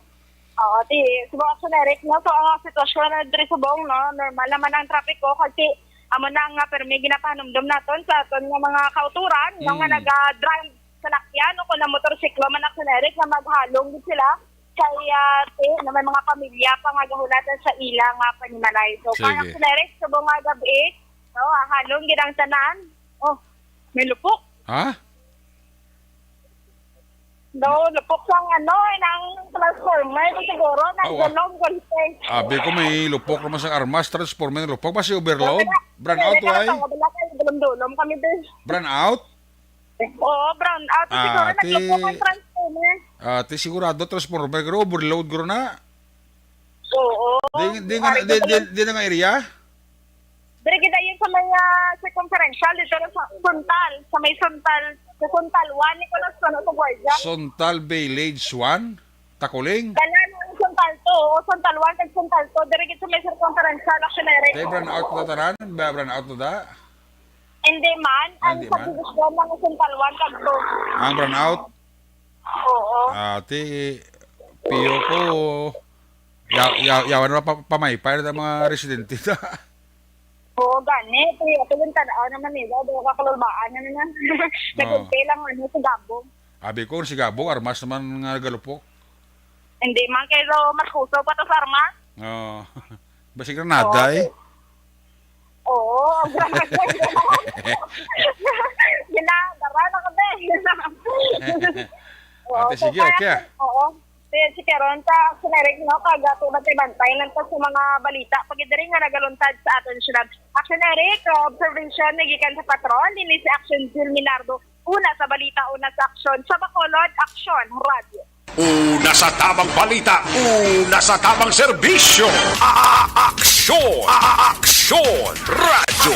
Oo, ti, subong sa direct, no? So, ang sitwasyon na diri subong, no? Normal naman ang trapiko kasi amo na nga permi ginapahanumdom naton sa aton nga mga kauturan, no? Nga Mm. naga-drive salakyan o kung ang motorsiklo man, aksidente, nga maghalong gid sila kay, ah, ti, na may mga pamilya pa nga gahulatan sa ila nga panimalay. So, Sige. Kay aksidente, subong nga gab-i, no, halong gid ang tanan. Oh, may lupok. Ha? No, lupok sang ano, eh, ng transformer, siguro, ng Ah, wa-, gulong, gulpe. Abi ko may lupok naman sa armas, transformer, lupok. Basi overload? Wala, Brownout, wala, why? Wala, wala, dulom-dulom kami, be. Brownout? Oo, brown out. Ah, siguro ti, naglupok ang transformer. Ah, ti sigurado transformer, pero overload, guro na. Oo. Di, di nga, Ari di, ko di, pala. Di na nga area? Diri gid ayon sa may, ah, circumferential, dito na sa Suntal, sa may Suntal, sa Suntal one, ni Kulas, ano, sa Guardia. Suntal Village one? Takuling? Tanan ang Suntal two, o Suntal one kag Suntal two, diri gid sa may circumferential, actually, Kay Eric. Brownout na tanan? Ba, brownout na da? Hindi man. Ah, Ang hindi man. Subdivision lang ang Suntal one kag two. Ang brownout? Oo. Ate, piyo ko. Ya-, ya-, yawan na pa, pamaypay na mga residente ta. Oo, gani. Kaya ito yung tanaw naman nila. Di ba, kalulbaan na naman. Oo. Nagulpi lang, ano, sa Gabong. Abi ko, si Gabong, armas naman nga galupok. Hindi man kayo Marcoso pa to sa armas? Oh. Basig Granada, eh. Oo, ang Granada. Ginadara na kami. Oo, Ate, so sige, kaya, okay, ah. Oo. Sige, si Karon, sa Action Eric, no, kag, ah, bantay-bantay lang ta sa mga balita pag diri nga nagaluntad sa aton syudad. Action Eric, ah, observation na gikan sa patron, dinhi si Action Jill Minardo. Una sa balita, una sa aksyon, sa Bacolod, Action Radio. Una sa tamang balita, una sa tamang serbisyo. A-, a-, aksyon, a-, a-, aksyon, radyo.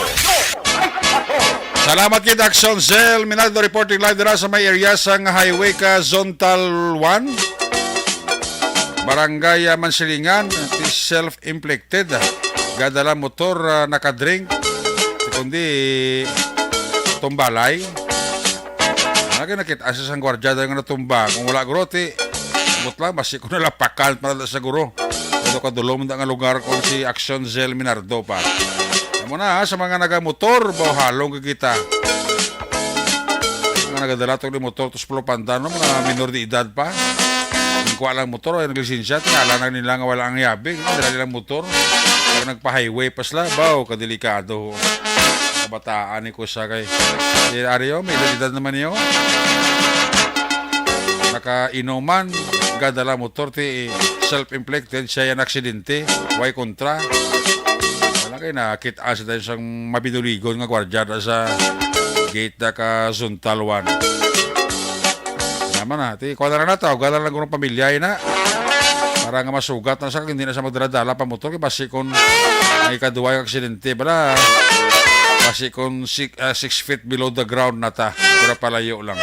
Salamat gid, Action Zell Minaldo, reporting live dira sa may area sang highway ka Zontal one, Barangay, ah, Mansilingan, ti self-inflicted. Gadala motor, ah, nakadrink, kundi tumbalay. Lagi nakita sa sang gwardiya nga natumba. Kung wala guro, ti, ambot lang, basi ko nalapakan para sa guro. Pero kadulom da nga lugar kung si Action Zell Minardo pa. Amo na, ha, sa mga nagamotor, bawhalong ka kita. Mga nagadala tong motor, tos pulupanda, no? Mga minor de edad pa. Ang kuha lang motor, ay naglisensya, tingala na nila nga wala ang yabi. Dala nilang motor. Kaya nagpa-highway pa sila. Baw, kadelikado. Kabataan ni ko sa kay, eh, Ario, may edad naman niyo. Nakainuman, gadala motor, ti self-inflicted, siya yung aksidente, way kontra. Wala kay nakita sa tayo sang mabinuligon nga gwardiya da sa gate da ka Zontal one. Naman na, ti, kuha na lang na to, gala lang ng pamilya, ina. Para nga masugat na sa hindi na sa magdala-dala pa motor, kay basi kung ang ikaduwa yung aksidente, bala, basi kung six, ah, six feet below the ground na ta, pero palayo lang.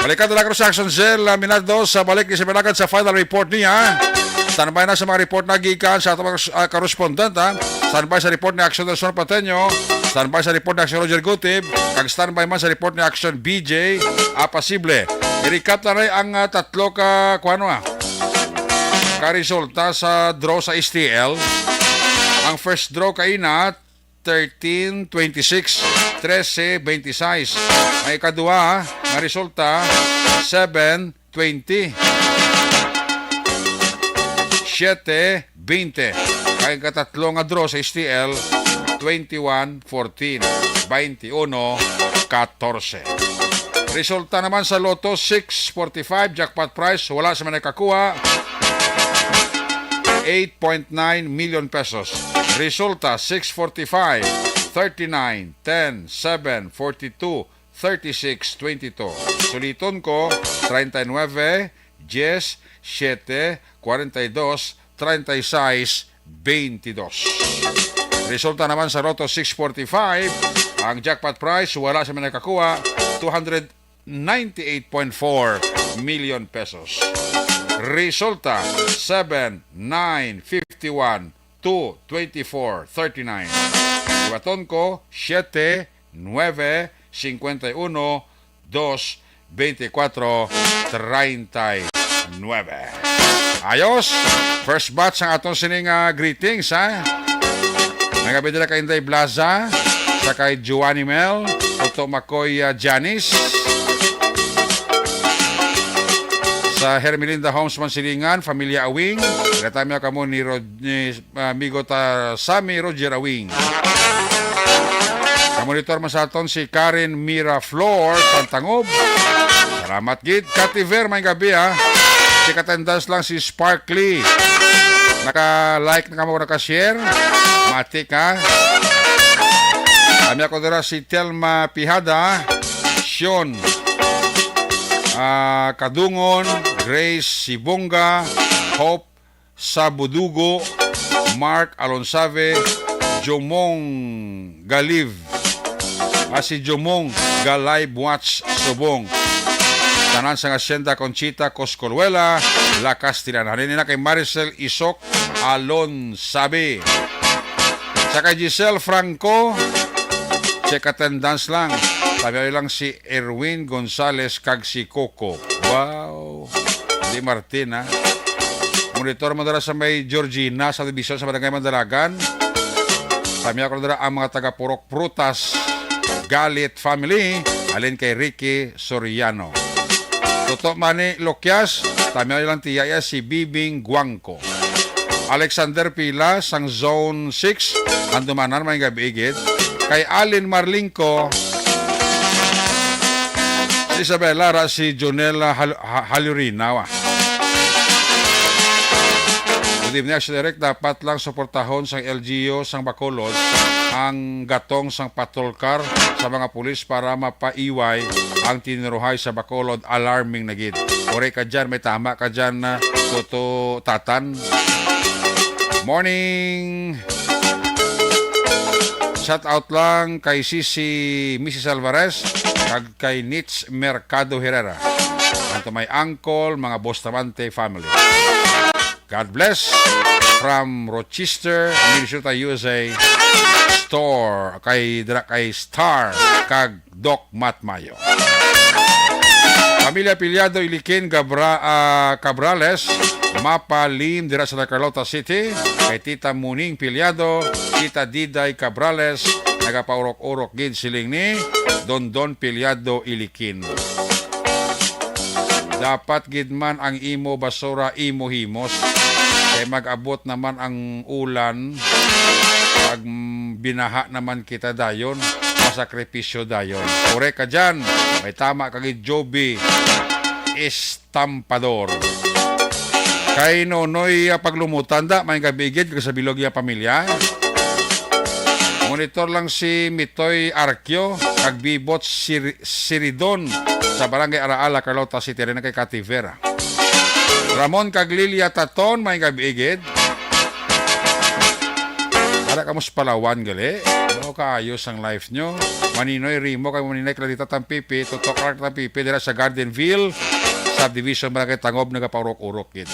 Balikan na lang sa Action Zell, ah, Minaldo, sa balik ni Simanagad sa final report niya. Standby na sa mga report na gikan sa atong mga, ah, correspondent, ha. Standby sa report ni Action Nelson Pateño. Standby sa report ni Action Roger Gutib. Kag standby man sa report ni Action B J Apasible. I-recap na rin ang, ah, tatlo ka, kuwano, ah, ka resulta sa draw sa S T L. Ang first draw kaina, thirteen twenty-six, trese twenty-six. Ang ikaduha nga resulta, seven twenty, siete twenty. Ang ikatatlo nga draw sa S T L, twenty-one fourteen, twenty-uno catorce. Resulta naman sa Lotto six forty-five, jackpot prize, wala sa may nakakuha, eight point nine million pesos. Resulta, six forty-five, thirty-nine, ten, seven, forty-two, thirty-six, twenty-two. Suliton ko, treinta y nueve, diez, siete, cuarenta y dos, treinta y seis, veintidós. Resulta naman sa Lotto six forty-five, ang jackpot prize wala sa may nakakuha, two hundred ninety-eight point four million pesos. Resulta, seven, nine, fifty-one, two, twenty-four, thirty-nine. Iwaton ko, siete, nueve, cincuenta y uno, dos, veinticuatro, treinta y nueve. Ayos! First batch ang aton sining, ah, greetings, ha? Nagabit nila kay Inday Blaza, sa kay Giovanni Mel, Toto Makoy, ah, Janice, sa Hermelinda Homes Mansilingan, Familia Awing. Gatami kamo ni Rod-, ni, ah, amigo ta Sammy Roger Awing. Ang monitor man sa aton si Karen Mira Flor Santangob. Salamat gid. Kativer, may gabi, ha. Check attendance lang si Sparkly. Naka-like na kamo, naka-share. Matik, ha. Kami ako dira si Telma Pihada, Sean, ah, Kadungon, Grace Sibonga, Hope Sabudugo, Mark Alonsave, Jomong Galiv, ah, si Jomong Galive Watch Subong. Tanan sang Hacienda Conchita, Coscoluela, La Castellana. Halin na kay Maricel Isok Alonsabe. Sa kay Giselle Franco, check attendance lang. Tabi lang si Erwin Gonzalez kag si Coco. Wow. Di Martin, ha? Monitor mo dala sa may Georgina sa Division sa Barangay Mandalagan. Sa miya ko dala ang mga taga Purok Prutas, Galit family, alin kay Ricky Soriano. Toto Mani Lokyas, tamiaw lang tiya iya si Bibing Guangco. Alexander Pila sang Zone six, ang dumanan may gabi gid. Kay Alin Marlingco, si Isabela ra si Jonel Hal-, Ha-, Halurina, wa. Good evening, Action Direct. Dapat lang suportahon sang L G U sang Bacolod ang gatong sang patrol car sa mga pulis para mapaiway ang tiniruhay sa Bacolod. Alarming na gid. Ore ka dyan, may tama ka dyan, ah, Toto Tatan. Morning! Shout out lang kay Sisi Missus Alvarez kag kay Nits Mercado Herrera. And to my uncle, mga Bustamante family. God bless from Rochester, Minnesota, U S A. Store kay dira kay Star kag Doc Matmayo. Pamilya Piliado Ilikin Gabra-, ah, Cabrales, mapalim dira sa Carlota City, kay Tita Muning Piliado, Tita Diday Cabrales, nagapaurok-urok gid siling ni Dondon Piliado Ilikin. Dapat gid man ang imo basura imo himos. Kay mag-abot naman ang ulan, pag, mm, binaha naman kita dayon, masakripisyo dayon. Korek ka dyan, may tama ka gid, Joby Estampador. Kay Nonoy, ah, Paglumutan da, may gabi gid kag sa bilog iya pamilya. Monitor lang si Mitoy Arquio kag Bibot Sir-, Siridon sa Barangay Araala, Carlota City, rin kay Kati Vera. Ramon kag Lilia Taton, may gabi gid. Para kamo sa Palawan, gali. Ano kaayos ang life nyo? Maninoy Rimo kay Maninoy Clarita Tampipi, Tutok Clark Tampipi, dira sa Gardenville, Subdivision, Barangay Tangob, nagapaurok-urok gid.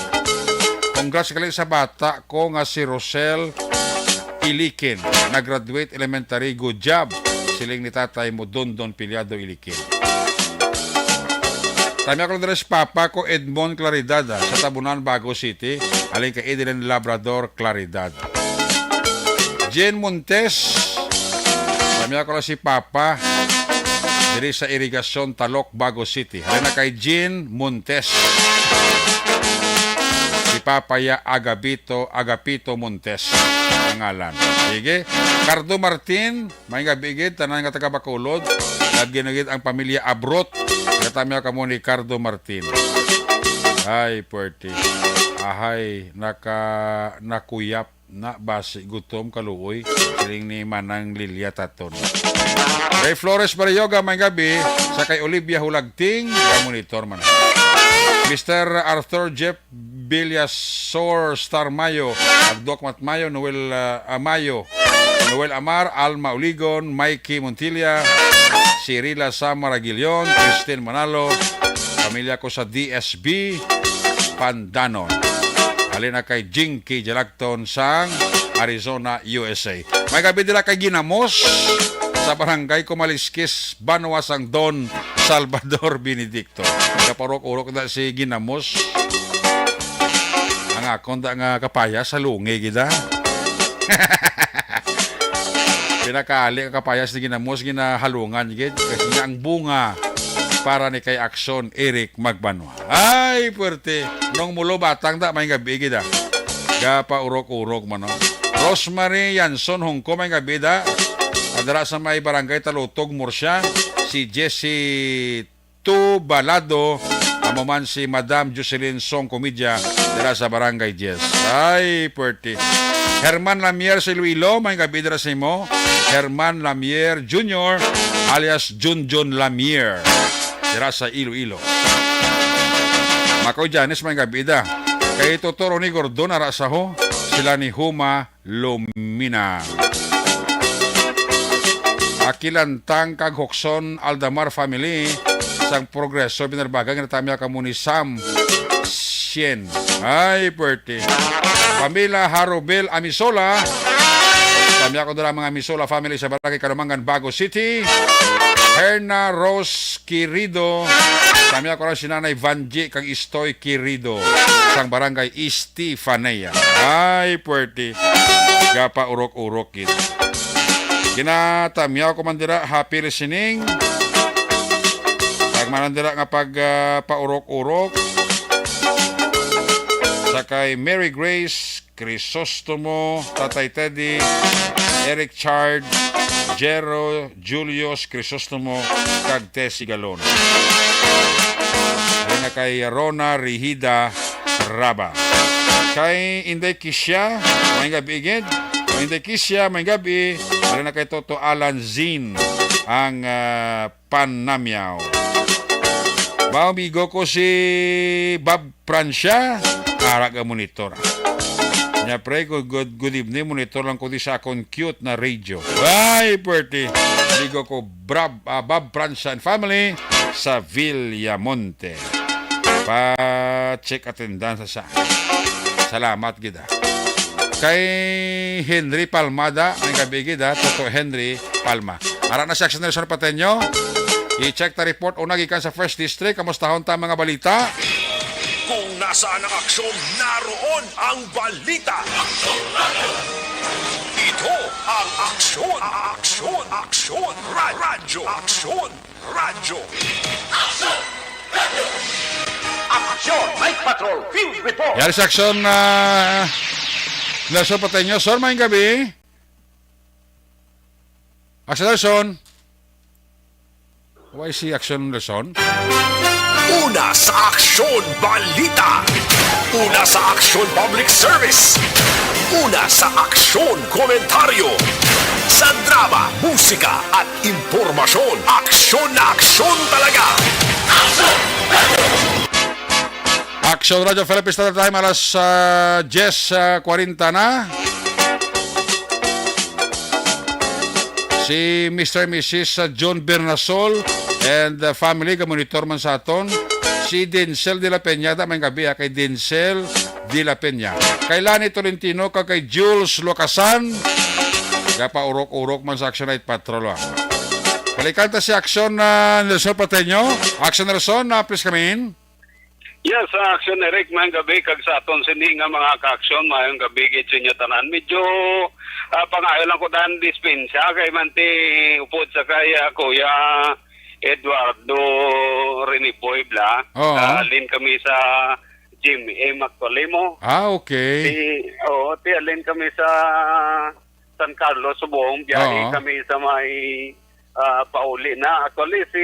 Congrats gali sa bata ko nga si Rosel Ilikin. Nag-graduate elementary, good job. Siling ni tatay mo, Dondon Piliado Ilikin. Tami ako diri sa papa ko, Edmond Claridad, ah, sa Tabunan, Bago City. Aling kay Edelin Labrador Claridad. Jean Montes. Tami ako lang si papa. Diri sa Irigasyon, Talok, Bago City. Halin na kay Jean Montes. Si Papa ya Agapito, Agapito Montes ang ngalan. Sige. Cardo Martin, may gabi gid, tanan nga taga Bacolod. Lagi na gid ang pamilya Abrot. Katami kamo ni Cardo Martin. Ay, puwerte. Ahay, naka-, nakuyap. Na basi gutom kaluoy, siling ni Manang Lilia Taton. Kay Flores Barrioga, may gabi, sa kay Olivia Hulagting, nga monitor man. Mister Arthur Jeff Villasor, Star Mayo, Agdok Mat Mayo, Noel, ah, Amayo, Noel Amar, Alma Uligon, Mikey Montilla, Cirila Samar Aguilion, Christine Manalo, pamilya ko sa D S B, Pandanon. Halin na kay Jinky Jalacton sang Arizona, U S A. May gabi dira kay Ginamos sa barangay Kumaliskis, Banwa sang Don Salvador Benedicto. Kaparok-urok na si Ginamos. Ang akon da nga kapayas sa lungi gida. Pinakaali ang kapayas ni Ginamos, ginahalungan gid. Kasi nga ang bunga para ni kay Aksyon Eric Magbanwa. Ay, puwerte. Nung mulo batang da, may gabi gid, ah. Gapa urok-urok man, no? Rosemary Yanson Hongko, may gabi da. Adara sa may barangay Talutog, Murcia, si Jessie Tubalado, amo man si Madam Jocelyn Song Comedia, dira sa Barangay Diez. Ay, puwerte. Herman Lamier sa Iloilo, may gabi dira sa imo. Herman Lamier Junior, alias Junjun Lamier, dira sa Iloilo. Makoy Janice, may gabi da. Kay Toto Ronnie Gordon, ara sa ho, sila ni Huma Lumina. Akilantang kag Hokson Aldamar family sang Progreso, Binarbagan, nga natamya kamo ni Sam Sien. Ay, puwerte. Pamilya Harobel Amisola. Tamya ko dira mga Amisola family sa Barangay Kalumangan, Bago City. Herna Rose Quirido. Tamya ko lang si Nanay Vanji kag Istoy Quirido sang Barangay Estefanía. Ay, puwerte. Gapa urok-urok gid. Ginatamyaw ko man dira, happy listening. Sa Manan dira nga pag, ah, paurok-urok sa kay Mary Grace Crisostomo, Tatay Teddy, Eric Chard, Jero, Julius Crisostomo, kag Tessie Galon. Ari na kay Rona Rihida Raba. Kay Inday Kisha, may gabi gid. Kay Inday Kisha, may gabi. Ari na kay Toto Alan Zin ang, ah, panamyaw. Ba, amigo ko si Bob Francia, ara ka monitor. Nya, pre, good, good, good evening. Monitor lang ko di sa akon cute na radio. Ay, pwerte. Amigo ko, Brab, ah, Bob Francia and family sa Villamonte. Pa-check attendance sa. Salamat gid, ah. Kay Henry Palmada, ang gabi gid, ah, Toto Henry Palma. Ara na si Action Nelson Pateño. I-check ta report una gikan sa First District. Kamustahon ta mga balita? Kung nasaan ang aksyon, naroon ang balita. Ito ang Aksyon, Aksyon, Aksyon, Ra-, Radyo, Aksyon, Radyo. Aksyon! Night Patrol Field Report! Yari sa Aksyon, ah, Nelson Pateño. Sir, maayong gabi. Aksyon Nelson. Why si Aksyon Nelson? Una sa Aksyon Balita. Una sa Aksyon Public Service. Una sa Aksyon Komentaryo. Sa drama, musika, at impormasyon. Aksyon na aksyon talaga. Aksyon Radyo Philippine Standard Time, alas, ah, diyes, ah, kwarenta na. Si Mister and Missus, ah, John Bernasol and, ah, family, gamonitor man sa aton. Si Denzel de la Peña, da, may gabi, ah, kay Denzel de la Peña. Kay Lani Tolentino, kag kay Jules Locasan. Gapaurok-urok man sa Action Night Patrol, ah. Balikan ta si Action, ah, Nelson Pateño. Action Nelson, ah, please come in. Yes, sa Action Eric, maayong gabi kag sa aton sini nga mga ka-aksyon, maayong gabi gid sa inyo tanan. Medyo, ah, pangayo lang ko dan dispensa kay manti upod sa kay, ah, Kuya Eduardo Riniboy Bla. Oo. Ah, alin kami sa Jim M actually mo. Ah, okay. Ti, oo, ti alin kami sa San Carlos subong, biyahe Oo. kami sa may, ah, pauli na. Actually, si,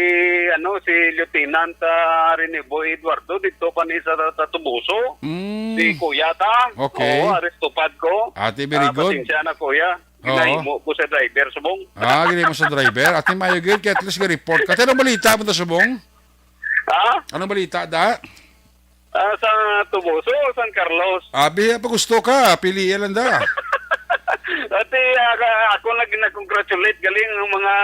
ano, si Lieutenant, ah, Rene Boy Eduardo, dito pa ni sa, sa Tubuso. Mm. Si Kuya ta. Okay. Oo, arestupad ko. Ate, very Ah, good. pasensya na, Kuya. Oo. Ginahimo ko sa driver subong. Ah, ginahimo sa driver. Ate, maayo gid, kay at least ga-report ka. Ate, anong balita mo ta subong? Ha? Anong balita, da? Ah, sa Tubuso o San Carlos? Abi, pa gusto ka, piliin lang da. Ati, ah, ka-, ako nag-, nag-congratulate galing ang mga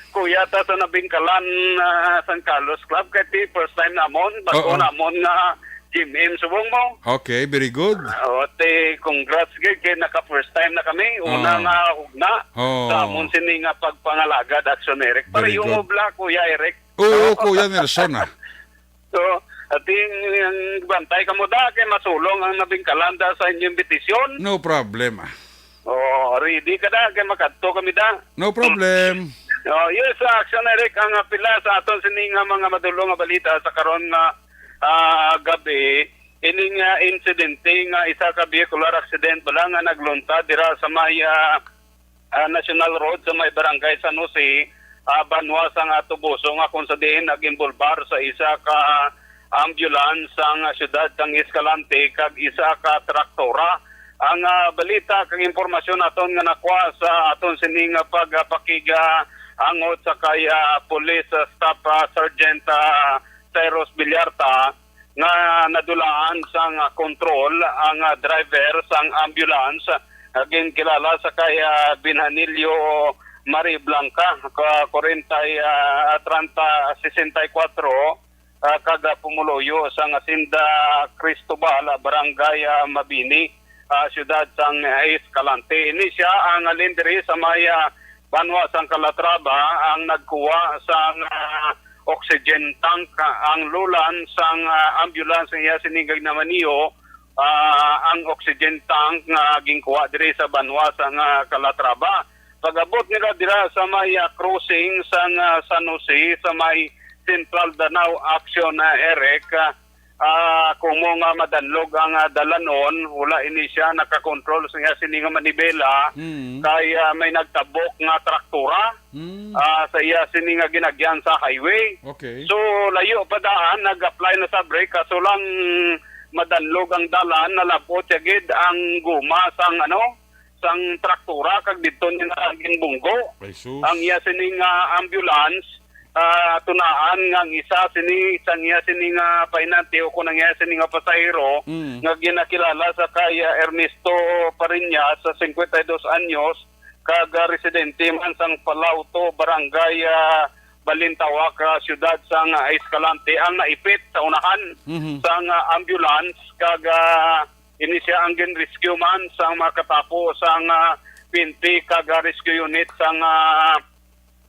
kuya ta sa Nabingkalan, ah, San Carlos Club. Kay ti first time namon, bago Oo. namon nga G M M subong mo. Okay, very good. Ah, ati, congrats gid kay naka first time na kami. Una Oo. nga hugna Oo. sa amon sini nga pagpangalagad, Action Eric. Very Pareho good. mo bla, Kuya Eric. Oo, Oo. Kuya Nelson, ah. So, ating bantay kamo da kay masulong ang Nabingkalan da sa inyong imbitasyon. No problem, ah. Oh, ready ka da kay makadto kami da. No problem. Oh, yes, sa Action Eric ang pila sa aton sini nga mga madulong nga balita sa karon nga, ah, gabi. Ining, ah, insidente nga isa ka vehicular accident bala nga nagluntad dira sa may, ah, ah, National Road sa may Barangay San Jose, ah, banwa sang Tubuso, nga kung sa diin nag-imbolbar sa isa ka ambulance ang siyudad sang Escalante kag isa ka traktora. Ang, ah, balita kag impormasyon naton nga nakuha sa aton sining pagpakiga angot sa kay, ah, Police, ah, Staff, ah, Sergeant, ah, Cyrus Villarta, nga nadulaan sang kontrol ang, ah, driver sang ambulance, ah, ginkilala sa kay, ah, Binhanilio Marie Blanca, ka-, kwarenta, ah, treinta, sesenta y cuatro, ah, kag, ah, pumuluyo sang Hacienda Cristobal, ah, Barangay, ah, Mabini, ah, siyudad sang, ah, Escalante. Ini sia ang halin diri sa may, ah, banwa sang Calatrava ang nagkuha sang, ah, oxygen tank, ah, ang lulan sang, ah, ambulance nga iya sini ginamaniho, ah, ang oxygen tank nga ginkuha diri sa banwa sang, ah, Calatrava. Pag-abot nila dira sa may, ah, crossing sang, ah, San Jose, sa may Central Danao Action, ah, Eric, ah, ah, kumo nga madanlog ang, ah, dalanon, wala ini siya nakakontrol sa iya sini nga manibela, Mm. kay, ah, may nagtabok nga traktura, Mm. ah, sa iya sini nga ginagyan sa highway. Okay. So, layo pa daan, nag-apply na sa brake, kaso lang madanlog ang dalan, nalabot siya gid ang guma sang, ano, sang traktura, kag didto niya na ginbunggo Ay, sus. ang iya sining, ah, ambulance. Ah, tunaan nga ang isa sini, sang iya sini nga painante o kung ang iya sini nga pasahero Mm. nga ginakilala sa kay, ah, Ernesto Pariñas, sa cincuenta y dos anyos, kag, ah, residente man sang Palauto, Barangay, ah, Balintawak, ah, siyudad sang, ah, Escalante, ang naipit sa unahan Mhm. sang, ah, ambulance, kag, ah, ini siya ang gin-rescue man sang makatapo sang, ah, P N P kag, ah, rescue unit sang, ah,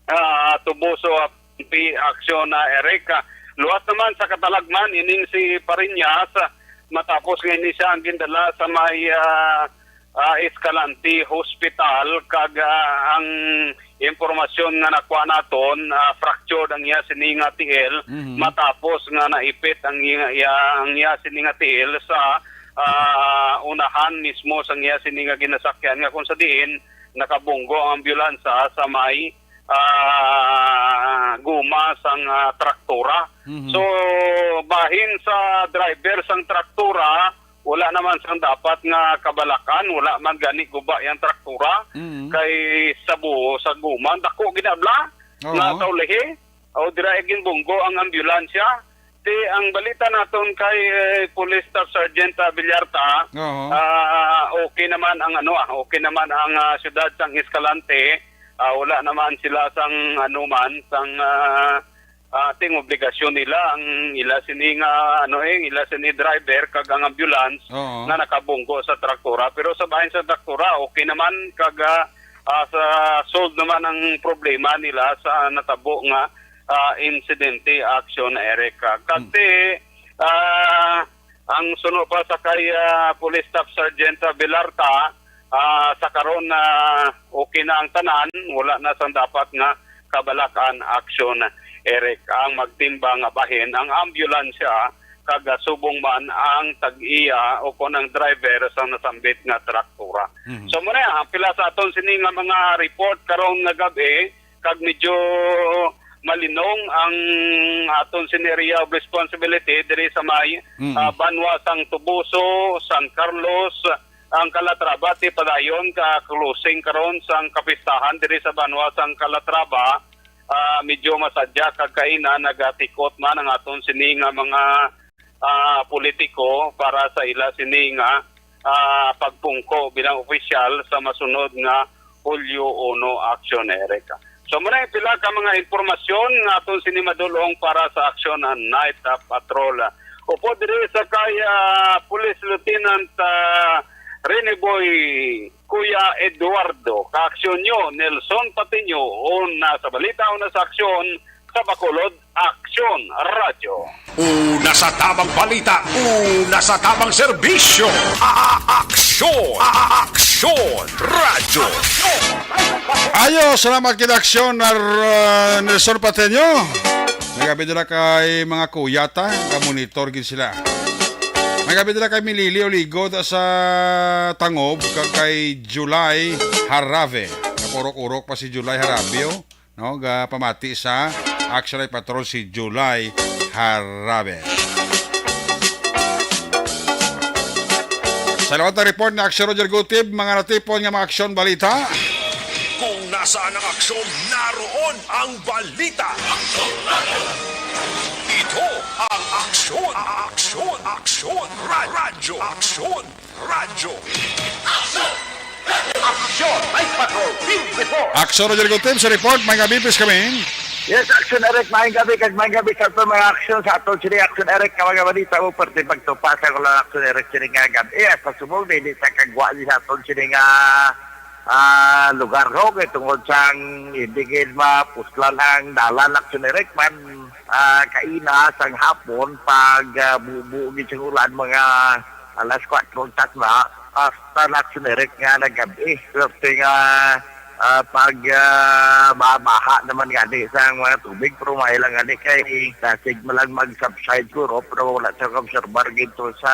ah, Tubuso, ah, P N P Action, ah, Eric. Ah, luwas naman sa katalagman, ining si Pariñas, ah, matapos nga ini siya ang gindala sa may, ah, ah, Escalante Hospital, kag, ah, ang impormasyon nga nakuha naton, ah, fractured ang iya sini nga tiil Mhm. matapos nga naipit ang iya, iya, ang iya sini nga tiil sa, ah, unahan mismo sang iya sini nga ginasakyan, nga kung sa diin nakabunggo ang ambulansa sa may, ah, guma sang, ah, traktura. Mhm. So, bahin sa driver sang traktura, wala naman sang dapat nga kabalakan, wala man gani guba yang traktura, Mhm. kay sa buho sa guma, dako ginabla Oo. nga sa ulihi, o dira ay ginbunggo ang ambulansya. Ti ang balita naton kay, eh, Police Staff Sergeant, ah, Villarta, Oo. ah, okay naman ang ano, ah, okay naman ang, ah, siyudad sang Escalante. Ah, wala naman sila sang ano man, sang, ah, ah, ting obligasyon nila ang ila sini nga ano, eh, ila sini driver kag ang ambulance Oo. nga nakabunggo sa traktura. Pero sa bahin sa traktura, okay naman kag, ah, ah, sa solve naman ang problema nila sa natabo nga, ah, insidente, Action Eric. Ah, Hmm. Kasi, ah, ang suno pa sa kay, ah, Police Staff Sergeant, ah, Villarta, ah, sa karon, ah, okay na ang tanan, wala na sang dapat nga kabalakan, Action Eric. Ang magtimbang nga bahin ang ambulansya kag, ah, subong man ang tag-iya o kon ang driver sa nasambit nga traktura. Mhm. So, muna, ang pila sa aton sini nga mga report karong nga gab-i, kag medyo malinong ang aton sini area of responsibility diri sa may, Mm. ah, banwa sang Tubuso, San Carlos, ang Calatrava, ti padayon ka closing karon sang kapistahan diri sa banwa sang Calatrava. Ah, medyo masadya kag kaina nagatikot man ang aton sini nga mga, ah, politiko para sa ila sini nga, ah, pagpungko bilang opisyal sa masunod nga Hulyo uno, Action Eric. So, muna yung pila ka mga impormasyon nga aton sini madulong para sa Action and Night, ah, Patrol. Upo diri sa kay, ah, Police Lieutenant, ah, Rene Boy, Kuya Eduardo, ka-aksyon nyo, Nelson Patiño, una sa balita, una sa aksyon, sa Bacolod, Aksyon Radyo. Una sa tamang balita, una sa tamang serbisyo. A-, a-, aksyon, a-, a-, aksyon radyo. Ayo, salamat kid aksyon na, uh, Nelson Pateño. May gabi dira kay mga kuyata, ka-monitor gid sila. May gabi dira kay Milili Oligod sa Tangob, kag kay July Harave. Napurok-urok pa si July Harave, oh. No, ga pamati sa Action Night Patrol si July Harave. Sa liwat nga report ni Action Roger Gutib, mga natipon nga mga aksyon balita. Kung nasaan ang aksyon, naroon ang balita. Ito ang Aksyon, Aksyon, Aksyon, Ra-, Radyo, Aksyon, Radyo. Aksyon! Aksyon! Night Patrol, Team Report! Aksyon, Roger Gutib sa report. May gabi, please kami. Yes, Aksyon Eric, maayong gabi, kag maayong gabi sa aton mga aksyon sa aton sini Aksyon Eric, ka mga balita mo, parte pagtupa sa kulang Aksyon Eric, sini nga gabi. Eh, sa subong, di, di sa kagwa, di sa aton sini nga, ah, lugar, ho, kay tungod sang hindi gid mapuslan ang dalan, Aksyon Eric, man, ah, kaina sang hapon, pag, ah, bubo gid sang ulan, mga alas kuwatro untas na, hasta na Aksyon Eric nga nagab-i. Swerte nga Ah, pag, ah, baha-baha naman gani sa mga tubig, pero may lang gani kay dasig man lang mag-subside siguro, pero wala sa obserbar dito sa,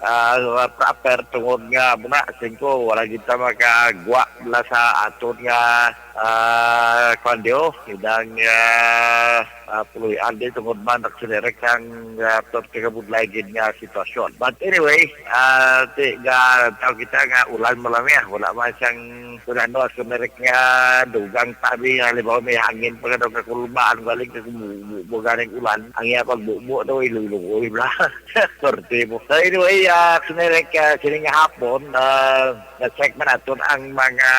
ah, proper tungod nga muna, singko, wala kita makagwa la sa aton nga, ah, kwan diyo, idang, ah, ah, puloy-an di tungod man nagsinerek ang, ah, torte kabudlay gid nga sitwasyon. But anyway, ah, ti, ga, tao kita nga ulan mo lang niya. Wala man siyang kung ano, sinerek nga dugang tabi nga, halimbawa, may hangin pa nga daw kakulbaan, galing ka kumubo, galing ulan. Ang iya pagbubo daw, iluluoy bla. Torte mo. So anyway, ah, sinerek, ah, sining hapon, ah, na-check man naton ang mga,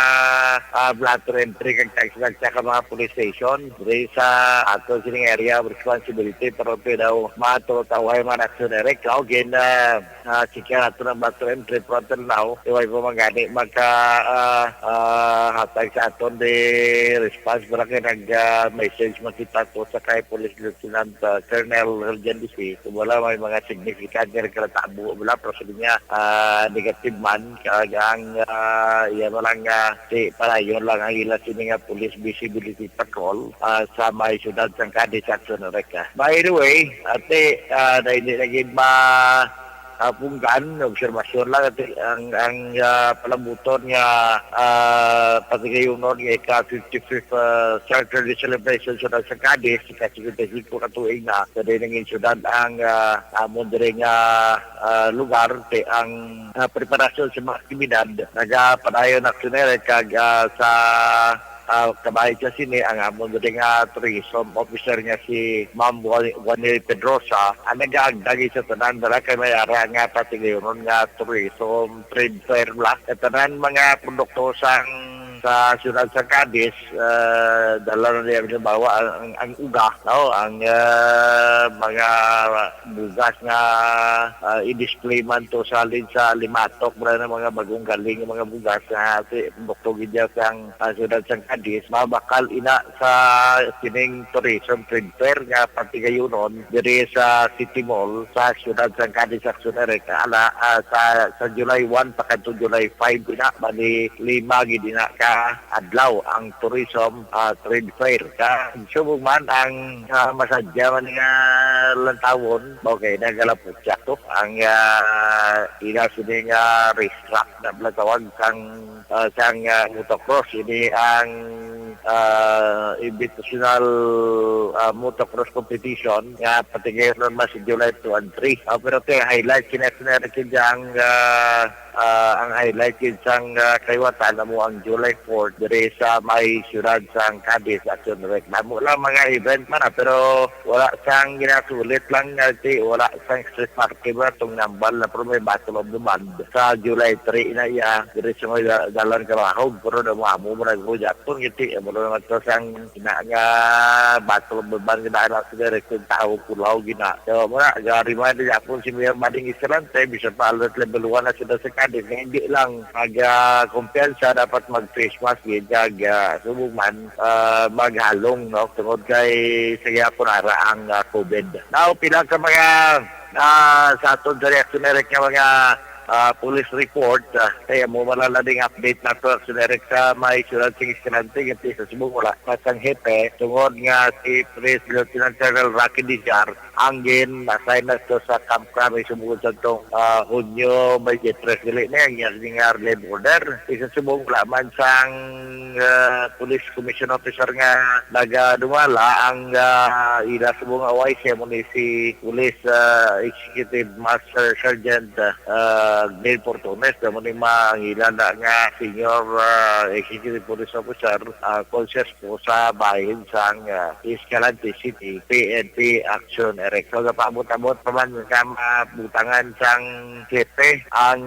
ah, blotter entry kag taxi, nagtaka mga police station diri sa ato sining area of responsibility, pero pwede daw mga tulo tawhay man action direct. Kao gin, ah, ah, check naton ang blotter entry, pero until now, iway pa man gani maka, ah, ah, hatag sa aton di response, para kay nag, ah, message man kita to sa kay Police Lieutenant, ah, Colonel Herjan Disi. Wala may mga significant nga nagkatabo, wala, pero sabi niya, ah, negative man, kag ang, ah, iya man lang, ah, si palayon lang ang ila sini nga police visibility patrol, ah, sa may siyudad sang Cadiz sa Action Rec, ah. By the way, ate, ah, na hindi na gid ma, ah, punggan, observasyon lang, ate, ang, ang, ah, palabuton nga, ah, patigayunon nga ika fifty-fifth, ah, Charter Day Celebration sa siyudad sang Cadiz, ika cincuenta y cinco ka tuig na, sa dinangin siyudad ang, ah, amon diri nga, ah, lugar, te, ang, ah, preparasyon sa mga aktibidad, nagapadayon na aksyoner, kag, ah, sa, ah, kabahin sa sini, ang amon diri nga tourism officer nga si Ma'am Juan-, Juanil Pedrosa, ang nagaagdagi sa tanan, dala kay may ara nga patigayunon nga tourism trade fair bla. Sa tanan mga produkto sang sa siyudad sa Cadiz, ah, dala na niya, halimbawa, ang, ang, ang uga, no? Ang, ah, mga bugas nga, ah, i-display man to sa halin sa Limatok, wala na mga bagong galing nga mga bugas nga si, bukto gid dyan sang, ah, siyudad sang Cadiz, mabakal ina sa sining tourism trade fair nga patigayunon diri sa City Mall sa siyudad sang Cadiz, Action Direct. Ala, ah, sa, sa July one pa kadto July five ina, bali lima gid ina ka adlaw ang tourism, ah, trade fair. Ka subong man ang, ah, masadya man nga lantawon, okay, nagalapot siya to. Ang, ah, ila sini nga racetrack na pala tawag sang, ah, sang, ah, motocross. Ini ang, ah, invitational, ah, motocross competition nga patigayunon man si July two and three. Ah, pero te, highlight kini, kini ang, ah, ah, ang highlight gid sang, ah, kaliwatan amo ang July fourth diri sa may siyudad sang Cadiz, Action Direct. Amo lang mga event man, ah, pero wala sang ginasulit lang, ah, si, wala sang street market ba, tong nambal na, pero may Battle of the Band sa July three na iya, diri sa may da-, dalan Karahog, pero na mo, amo mo nag-, Japon, giti, amo naman to sang ina nga Battle of the Band nga daan sa direct yung tao, Kulaw, gina. So, muna, ga-remind na Japon si Mayor Mading Escalante, bisan pa alert level one na sila sa Cadiz, nga hindi lang mag, ah, kumpiyansa, dapat mag-face mask, gid, kag, ah, subong man, ah, maghalong, no? Tungod kay sa gyapon ara ang, ah, COVID. Now, pila ka mga, ah, sa aton sa reactionary nga mga, ah, police report, ah, kaya mo malalading update na to, reactionary sa may siyudad sing Escalante, ganti sa Cebu, wala pa sang hepe, tungod nga si Police Lieutenant Colonel Rocky Dijar, ang gin-assign na to sa Camp Crame, subong sa tong, ah, Hunyo twenty-three, dili na yang, yang nga relief order. Isa subong wala man sang, ah, police commission officer nga nagadumala ang, ah, ila subong nga O I C mo ni si Police, ah, Executive Master Sergeant, ah, Glenn Portones, mo ni ma-, ang ila na nga senior, ah, executive police officer, ah, concerned po sa bahin sang, ah, Escalante City P N P Action Direct. So, gapaabot-abot pa man sa mabutangan sang hepe ang,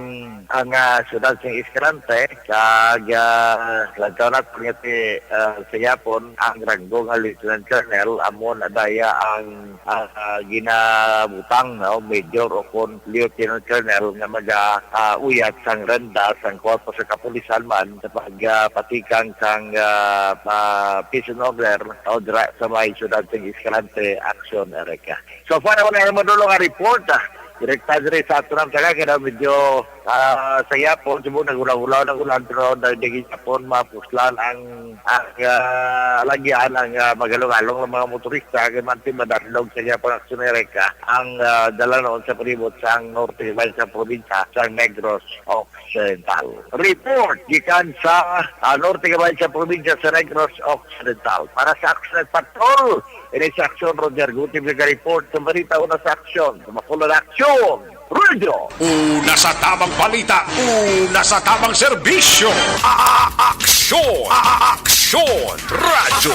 ang, ah, siyudad sang Escalante, kag, ah, lantaw na pangiti, ah, sa yapon ang ranggo nga Lieutenant Colonel, amo na daya ang, ah, ginabutang, no, Major o kon Lieutenant Colonel nga maga, ah, uyat sang renda sang korpo sa kapulisan man sa pag, ah, patikang sang, ah, pa-, peace and order o dira sa may siyudad sang Escalante, Action Direct. So far, wala na madulong nga report, ah. Direkta diri sa ato nang taga, kaya medyo, Ah, sa gihapon, subong naghulaw-hulaw ang ulan, pero dahil di gihapon mapuslan ang, ang, ah, alagyan, ang, ah, magalong-along nga mga motorista, kay manti madadlog sa gihapon aksyon, Eric, ah, ang, ah, dalanon sa palibot sang norte bahin sa probinsya sa Negros Occidental. Report gikan sa, ah, norte bahin sa probinsya sa Negros Occidental. Para sa Aksyon Patrol, ini sa Aksyon Roger Gutib nag-report sa balita. Una sa Aksyon, sa Bacolod Aksyon, Radyo. Una sa tamang balita, una sa tamang serbisyo. A-, a-, aksyon, a-, a-, aksyon, radyo.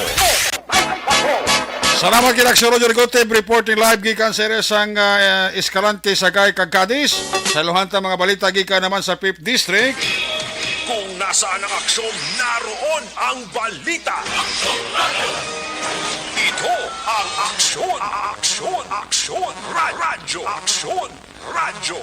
Salamat kay Aksyon Roger Gutib, reporting live gikan sa area sang, ah, Escalante, Sagay, kag Cadiz. Sa ilohan ta mga balita gikan naman sa Fifth District. Kung nasaan ang aksyon, naroon ang balita. Ito ang Aksyon, Aksyon, Aksyon, Ra-, Radyo, Aksyon, Radyo.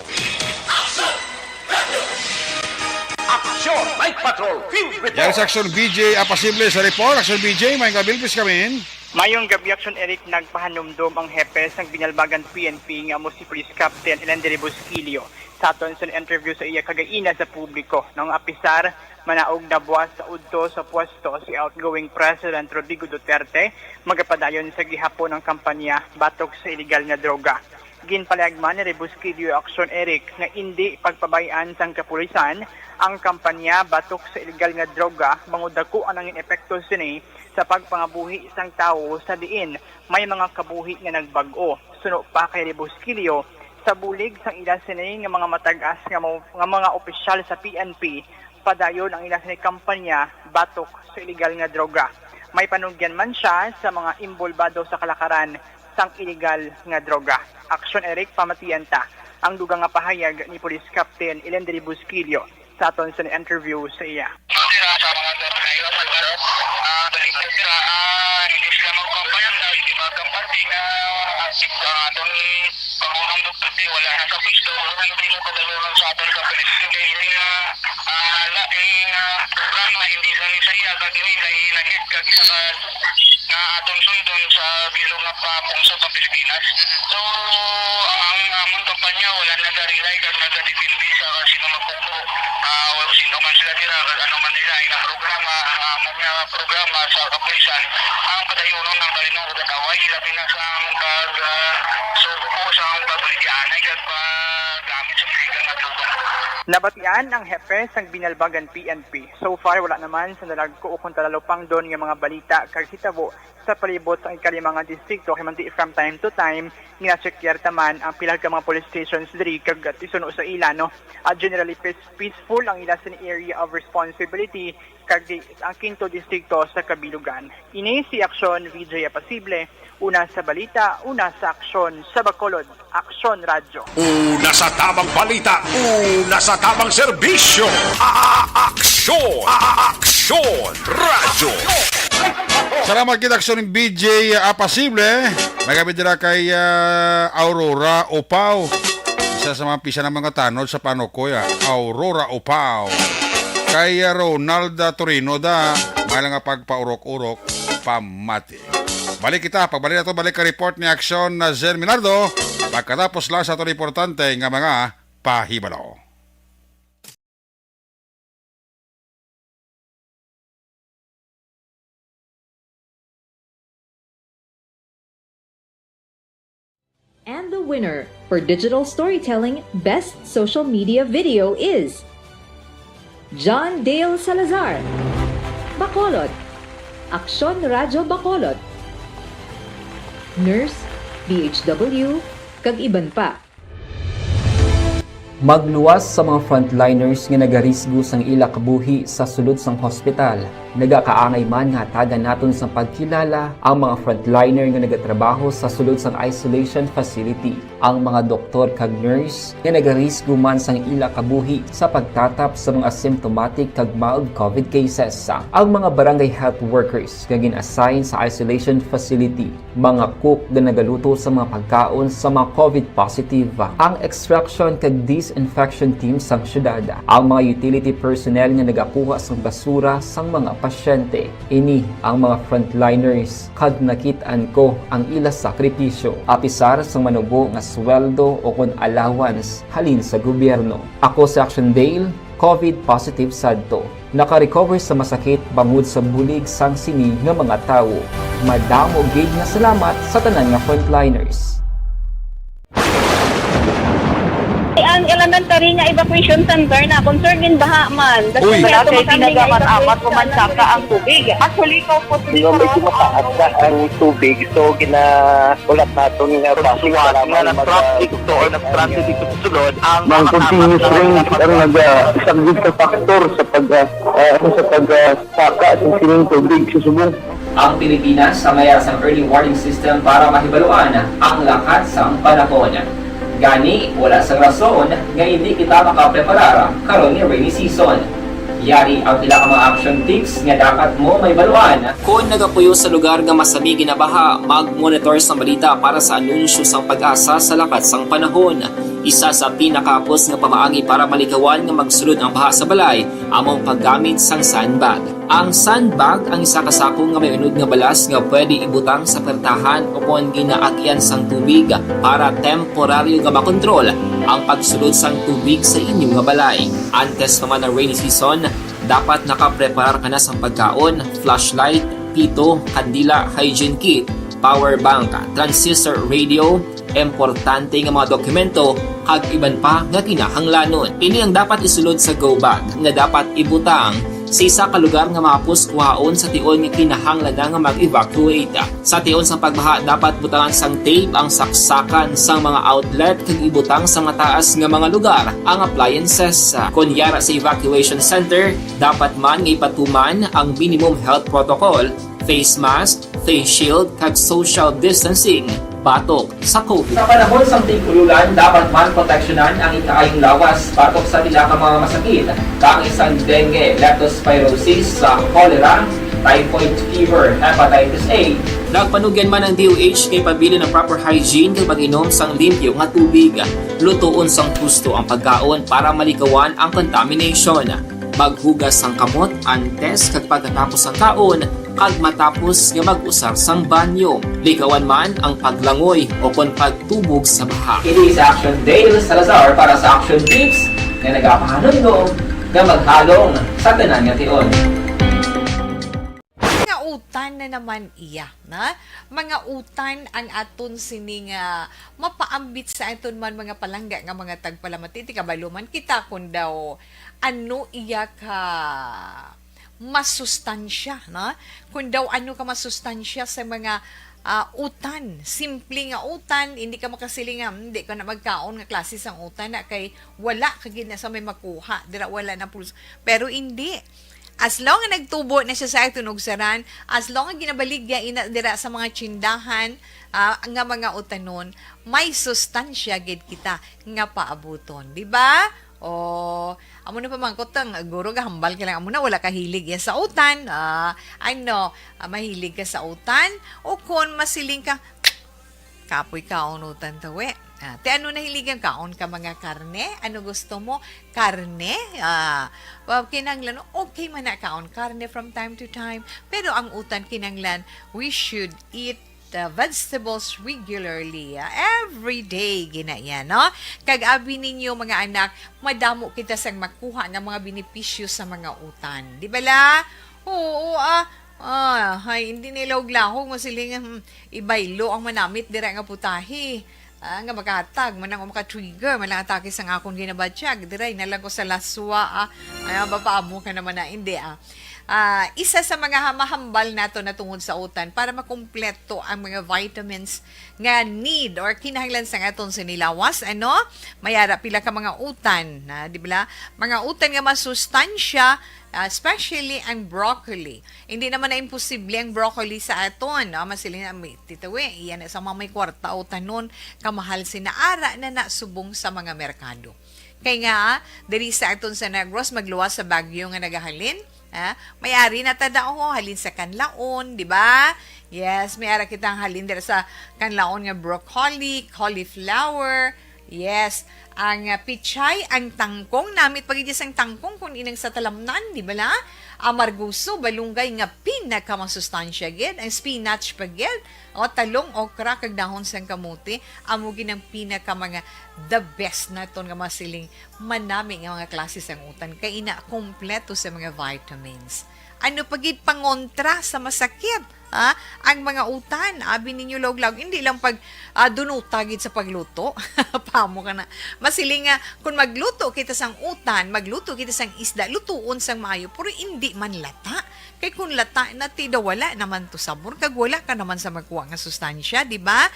Aksyon, Night Patrol, Field Report. Yan sa Aksyon B J Apasible sa report. Aksyon B J, may gabil, please come in. Mayong gabi, Aksyon Eric. Nagpahanumdom ang hepe sang Binalbagan P N P nga amo si Police Captain Elander Busquillo sa aton sa interview sa iya kagaina sa publiko, nung apisar manaog na buwas sa udto sa pwesto si outgoing President Rodrigo Duterte, magapadayon sa gihapon ang kampanya batok sa iligal nga droga. Ginpalihag man ni Busquillo, Aksyon Eric, nga indi pagpabay-an sang kapulisan ang kampanya batok sa iligal nga droga, bangod dako ang nangin epekto sini sa pagpangabuhi sang tawo sa diin may mga kabuhi nga nagbag-o. Suno pa kay Busquillo, sa bulig sang ila sini nga mga matag-as nga mo-, nga mga opisyal sa P N P, padayon ang ila sini kampanya batok sa iligal nga droga. May panugyan man siya sa mga imbolbado sa kalakaran sang iligal nga droga. Aksyon Eric, pamatian ta ang dugang nga pahayag ni Police Captain Elendry Busquillo sa aton sa interview sa iya. Sira sa mga dornero sa Baros, ah, balik na sira, ah, hindi sila magkampanya, hindi magkampante na, ah, si, ah, atong Pangulong Duterte wala na sa pwesto, hindi mo kadalungan sa aton sa presidente, hindi na, ah, laking, ah, programa, hindi sa Bisaya, kag ini kay nahit kag isa ka na aton sundon sa bilog nga pa-, pungsod sa Pilipinas. So, ang amon kampanya wala nagarelay kag nagadepende sa sino magpugbo, ah, o sino man sila dira, kag ano man nila ang programa, ang amon nga programa sa kapulisan, ang padayonon ang kalinong ug kataway, labi na sa ang pag, ah, suko sa ang pagligyaanay kag paggamit sa illegal nga droga. Nabatian ang hepe sang Binalbagan P N P. So far, wala naman sa nalagko o kung talalupangdon nga mga balita kag hitabo sa palibot sang ikalima nga distrikto, kay manti from time to time, ginacheckar ta man ang pila ka mga police stations diri kag tisuno sa ila, no? Ah, generally peace-, peaceful ang ila sini area of responsibility, kag di ang kinto distrikto sa kabilugan. Ini si Aksyon V J Apasible, una sa balita, una sa aksyon sa Bacolod. Aksyon Radyo. Una sa tamang balita, una sa tamang serbisyo. A-, a-, aksyon, a-, a-, aksyon radyo. Salamat kita, Aksyon V J Apasible. May gabi dira kay, ah, Aurora Opao. Isa sa mga pisa ng mga tanod sa panukoy, ah, Aurora Opao. Kay, ah, Ronald, ah, Torino da, may lang nga pagpaurok-urok, pamati. Balik kita, pagbalik nato, balik ka report ni Aksyon na Zen Minardo, pagkatapos lang sa aton importante nga mga pahibalo. And the winner for digital storytelling best social media video is John Dale Salazar, Bacolod, Aksyon Radyo Bacolod, Nurse, D H W, kag iban pa. Magluwas sa mga frontliners nga nagarisgo sang ila kabuhi sa sulod sang hospital. Nagakaangay man nga hatagan naton sang pagkilala ang mga frontliner nga nagatrabaho sa sulod sang isolation facility, ang mga doktor kag nurse nga nagarisgo man sang ila kabuhi sa pagtatap sa mga asymptomatic kag mild COVID cases, ang mga barangay health workers nga gin-assign sa isolation facility, mga cook nga nagaluto sa mga pagkaon sa mga COVID positive, ang extraction kag disinfection team sang syudad, ang mga utility personnel nga nagakuha sang basura sang mga Pasyente, ini ang mga frontliners, kag nakit-an ko ang ila sakripisyo, apisar sang manubo nga sweldo o kon allowance halin sa gobyerno. Ako si Action Dale, COVID positive sad to. Naka-recover sa masakit bangod sa bulig sang sini nga mga tawo. Madamo gid nga salamat sa tanan nga frontliners. Ang elementary nga evacuation center na concern din baha man. Uy, wala kay tinaga man amat man saka ang tubig. Actually, ko po. Di ba, medyo mataas na ang tubig, so ginahulat naton nga basi nga nag-traffic to or nag-transit dito sa sulod ang mga continuous rain ang nagasaglit sa factor sa pag ah, ah, sa pag ah, saka sa sining tubig sa subong. Ang Pilipinas ang mayara sang early warning system para mahibaluan ang lakat sang panahon. Gani, wala sang rason nga hindi kita makapreparar karon nga rainy season. Yari ang pila ka mga action tips nga dapat mo mahibaluan. Kon nagapuyo sa lugar nga masami ginabaha, mag-monitor sang balita para sa anunsyo sang PAGASA sa lakat sang panahon. Isa sa pinakahapos nga pamaagi para malikawan nga magsulod ang baha sa balay amo ang paggamit sang sandbag. Ang sandbag ang isa ka sako nga may unod nga balas nga pwede ibutang sa pertahan ukon ginaagian sang tubig para temporaryo nga makontrol ang pagsulod sang tubig sa inyo nga balay. Antes pa man ang rainy season, dapat nakapreparar ka na sang pagkaon, flashlight, pito, kandila, hygiene kit, power bank, transistor radio, importante nga mga dokumento, kag iban pa nga kinahanglanon. Ini ang dapat isulod sa go bag nga dapat ibutang sa isa ka lugar nga mahapos kuhaon sa tion nga kinahanglan na nga mag-evacuate. Sa tion sang pagbaha, dapat butangan sang tape ang saksakan sang mga outlet kag ibutang sa mataas nga mga lugar ang appliances. Kon yara sa evacuation center, dapat man nga ipatuman ang minimum health protocol, face mask, face shield, kag social distancing batok sa COVID. Sa panahon sang tig-ululan, dapat man proteksyonan ang ikaayong lawas batok sa pila ka mga masakit, kaangay sang dengue, leptospirosis, sa cholera, typhoid fever, hepatitis A. Nagpanugyan man ang D O H nga ipabilin ang proper hygiene kag pag-inom sang limpyo nga tubig. Lutoon sang husto ang pagkaon para malikawan ang contamination. Maghugas sang kamot antes kag pagkatapos sang kaon kag matapos nga mag-usar sang banyo. Likawan man ang paglangoy o kon pagtubog sa baha. Ini si Action Dale Salazar para sa Action Tips nga nagapahanumdom nga maghalong sa tanan nga tion. Mga utan na naman iya, na? Mga utan ang aton sini nga mapaambit sa aton man mga palangga nga mga tagpalamati. Ti kabalo man kita kung daw ano iya ka masustansya, na? Kung daw ano ka masustansya sa mga ah, utan. Simple nga utan, hindi ka makasiling nga, "Hmm, di ko na magkaon nga klase sang utan na kay wala ka gid na sa may makuha, dira wala na pulos." Pero hindi. As long nga nagtubo na siya sa aton ugsaran, as long nga ginabaligya ina dira sa mga tsindahan, ah, nga mga utanon, may sustansya gid kita nga paabuton, di ba? O, amo na pamangkot ang guro, gahambal ka lang, amo na, wala ka hilig ya sa utan. Ah, ano, ah, mahilig ka sa utan? O kon masiling ka, "Kapoy kaon utan tawi." Ah, ti ano nahiligan, kaon ka mga karne? Ano gusto mo? Karne? Ah, well, kinahanglan, okay man na kaon karne from time to time. Pero ang utan kinahanglan, we should eat the vegetables regularly, ah, every day, gina yan, no? Kag abi ninyo, mga anak, madamo kita sang makuha nga mga benepisyo sa mga utan. Di ba la? Oo, ah, ah, hay, hindi nila og lahog, masiling, hmm, ibaylo ang manamit dira nga putahe. Ah, nga makahatag man ang maka-trigger man lang atake sang akon ginabatyag. Diray na lang ko sa laswa, ah. Ay, ah, bapaamo ka naman na, hindi, ah. Ah, isa sa mga ha-, mahambal nato na tungod sa utan para makumpleto ang mga vitamins nga need or kinahanglan sa aton sini lawas, ano? May ara pila ka mga utan, na, di ba? Mga utan nga masustansya, ah, especially ang broccoli. Hindi naman na imposible ang broccoli sa aton, no? Masiling na, "May titawi, iyan na sa mga may kwarta o tanon, kamahal sina ara na na subong sa mga merkado." Kay nga, diri sa aton sa Negros, magluwas sa bagyo nga nagahalin, ah, may ari na ta daw, halin sa Kanlaon, di ba? Yes, may ara kitang halin dira sa Kanlaon nga broccoli, cauliflower, yes, ang, ah, pichay, ang tangkong, namit pa gid sang tangkong kung inang sa talamnan, di ba la? amargoso, malunggay nga pinakamasustansya gid, ang spinach pa gid, o talong, okra, kag dahon sang kamote, amo gid ang pinaka mga the best naton nga masiling manami nga mga klase sang utan, kay ina kompleto sa mga vitamins. Ano pa gid pangontra sa masakit? Ha? Ang mga utan, abi ninyo, lawg-lawg, hindi lang pag, ah, dunuta gid sa pagluto. Pamo ka na. Masiling nga, kung magluto kita sang utan, magluto kita sang isda, lutuon sang maayo, pero hindi man lata. Kay kung lata na, ti daw wala naman to sabor, kag wala ka naman sa magkuha nga sustansya, di ba?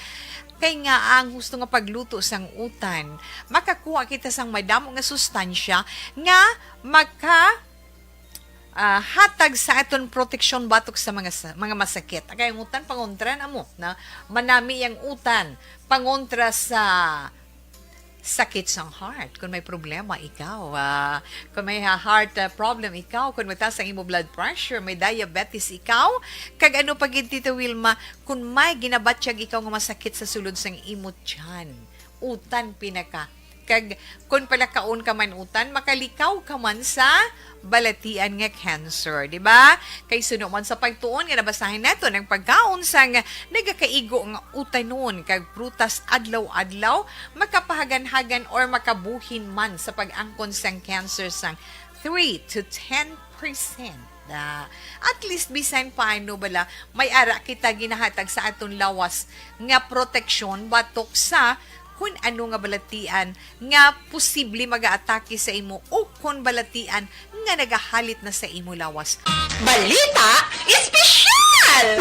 Kay nga ang husto nga pagluto sang utan, makakuha kita sang madamo nga sustansya nga maka ah, hatag sa aton proteksyon batok sa mga sa, mga masakit. Kay ang utan pangontra na mo, na manami ang utan pangontra sa sakit sang heart. Kung may problema ikaw, ah, kung may ha- heart, ah, problem ikaw, kung mataas ang imo blood pressure, may diabetes ikaw, kag ano pa gid, Tita Wilma, kung may ginabatyag ikaw nga masakit sa sulod sang imo tiyan, utan pinaka Kag kon palakaon ka man utan, makalikaw ka man sa balatian nga cancer, di ba? Kay suno man sa pagtuon nga nabasahan nato, ang pagkaon sang nagakaigo nga utanon kag prutas adlaw-adlaw makapahaganhagan or makabuhin man sa pag-angkon sang cancer sang three to ten percent. Ah, at least, bisan paano bala, may ara kita ginahatag sa aton lawas nga proteksyon batok sa kun ano nga balatian nga posible mag-aatake sa imo o kon balatian nga nagahalit na sa imo lawas. Balita Espesyal!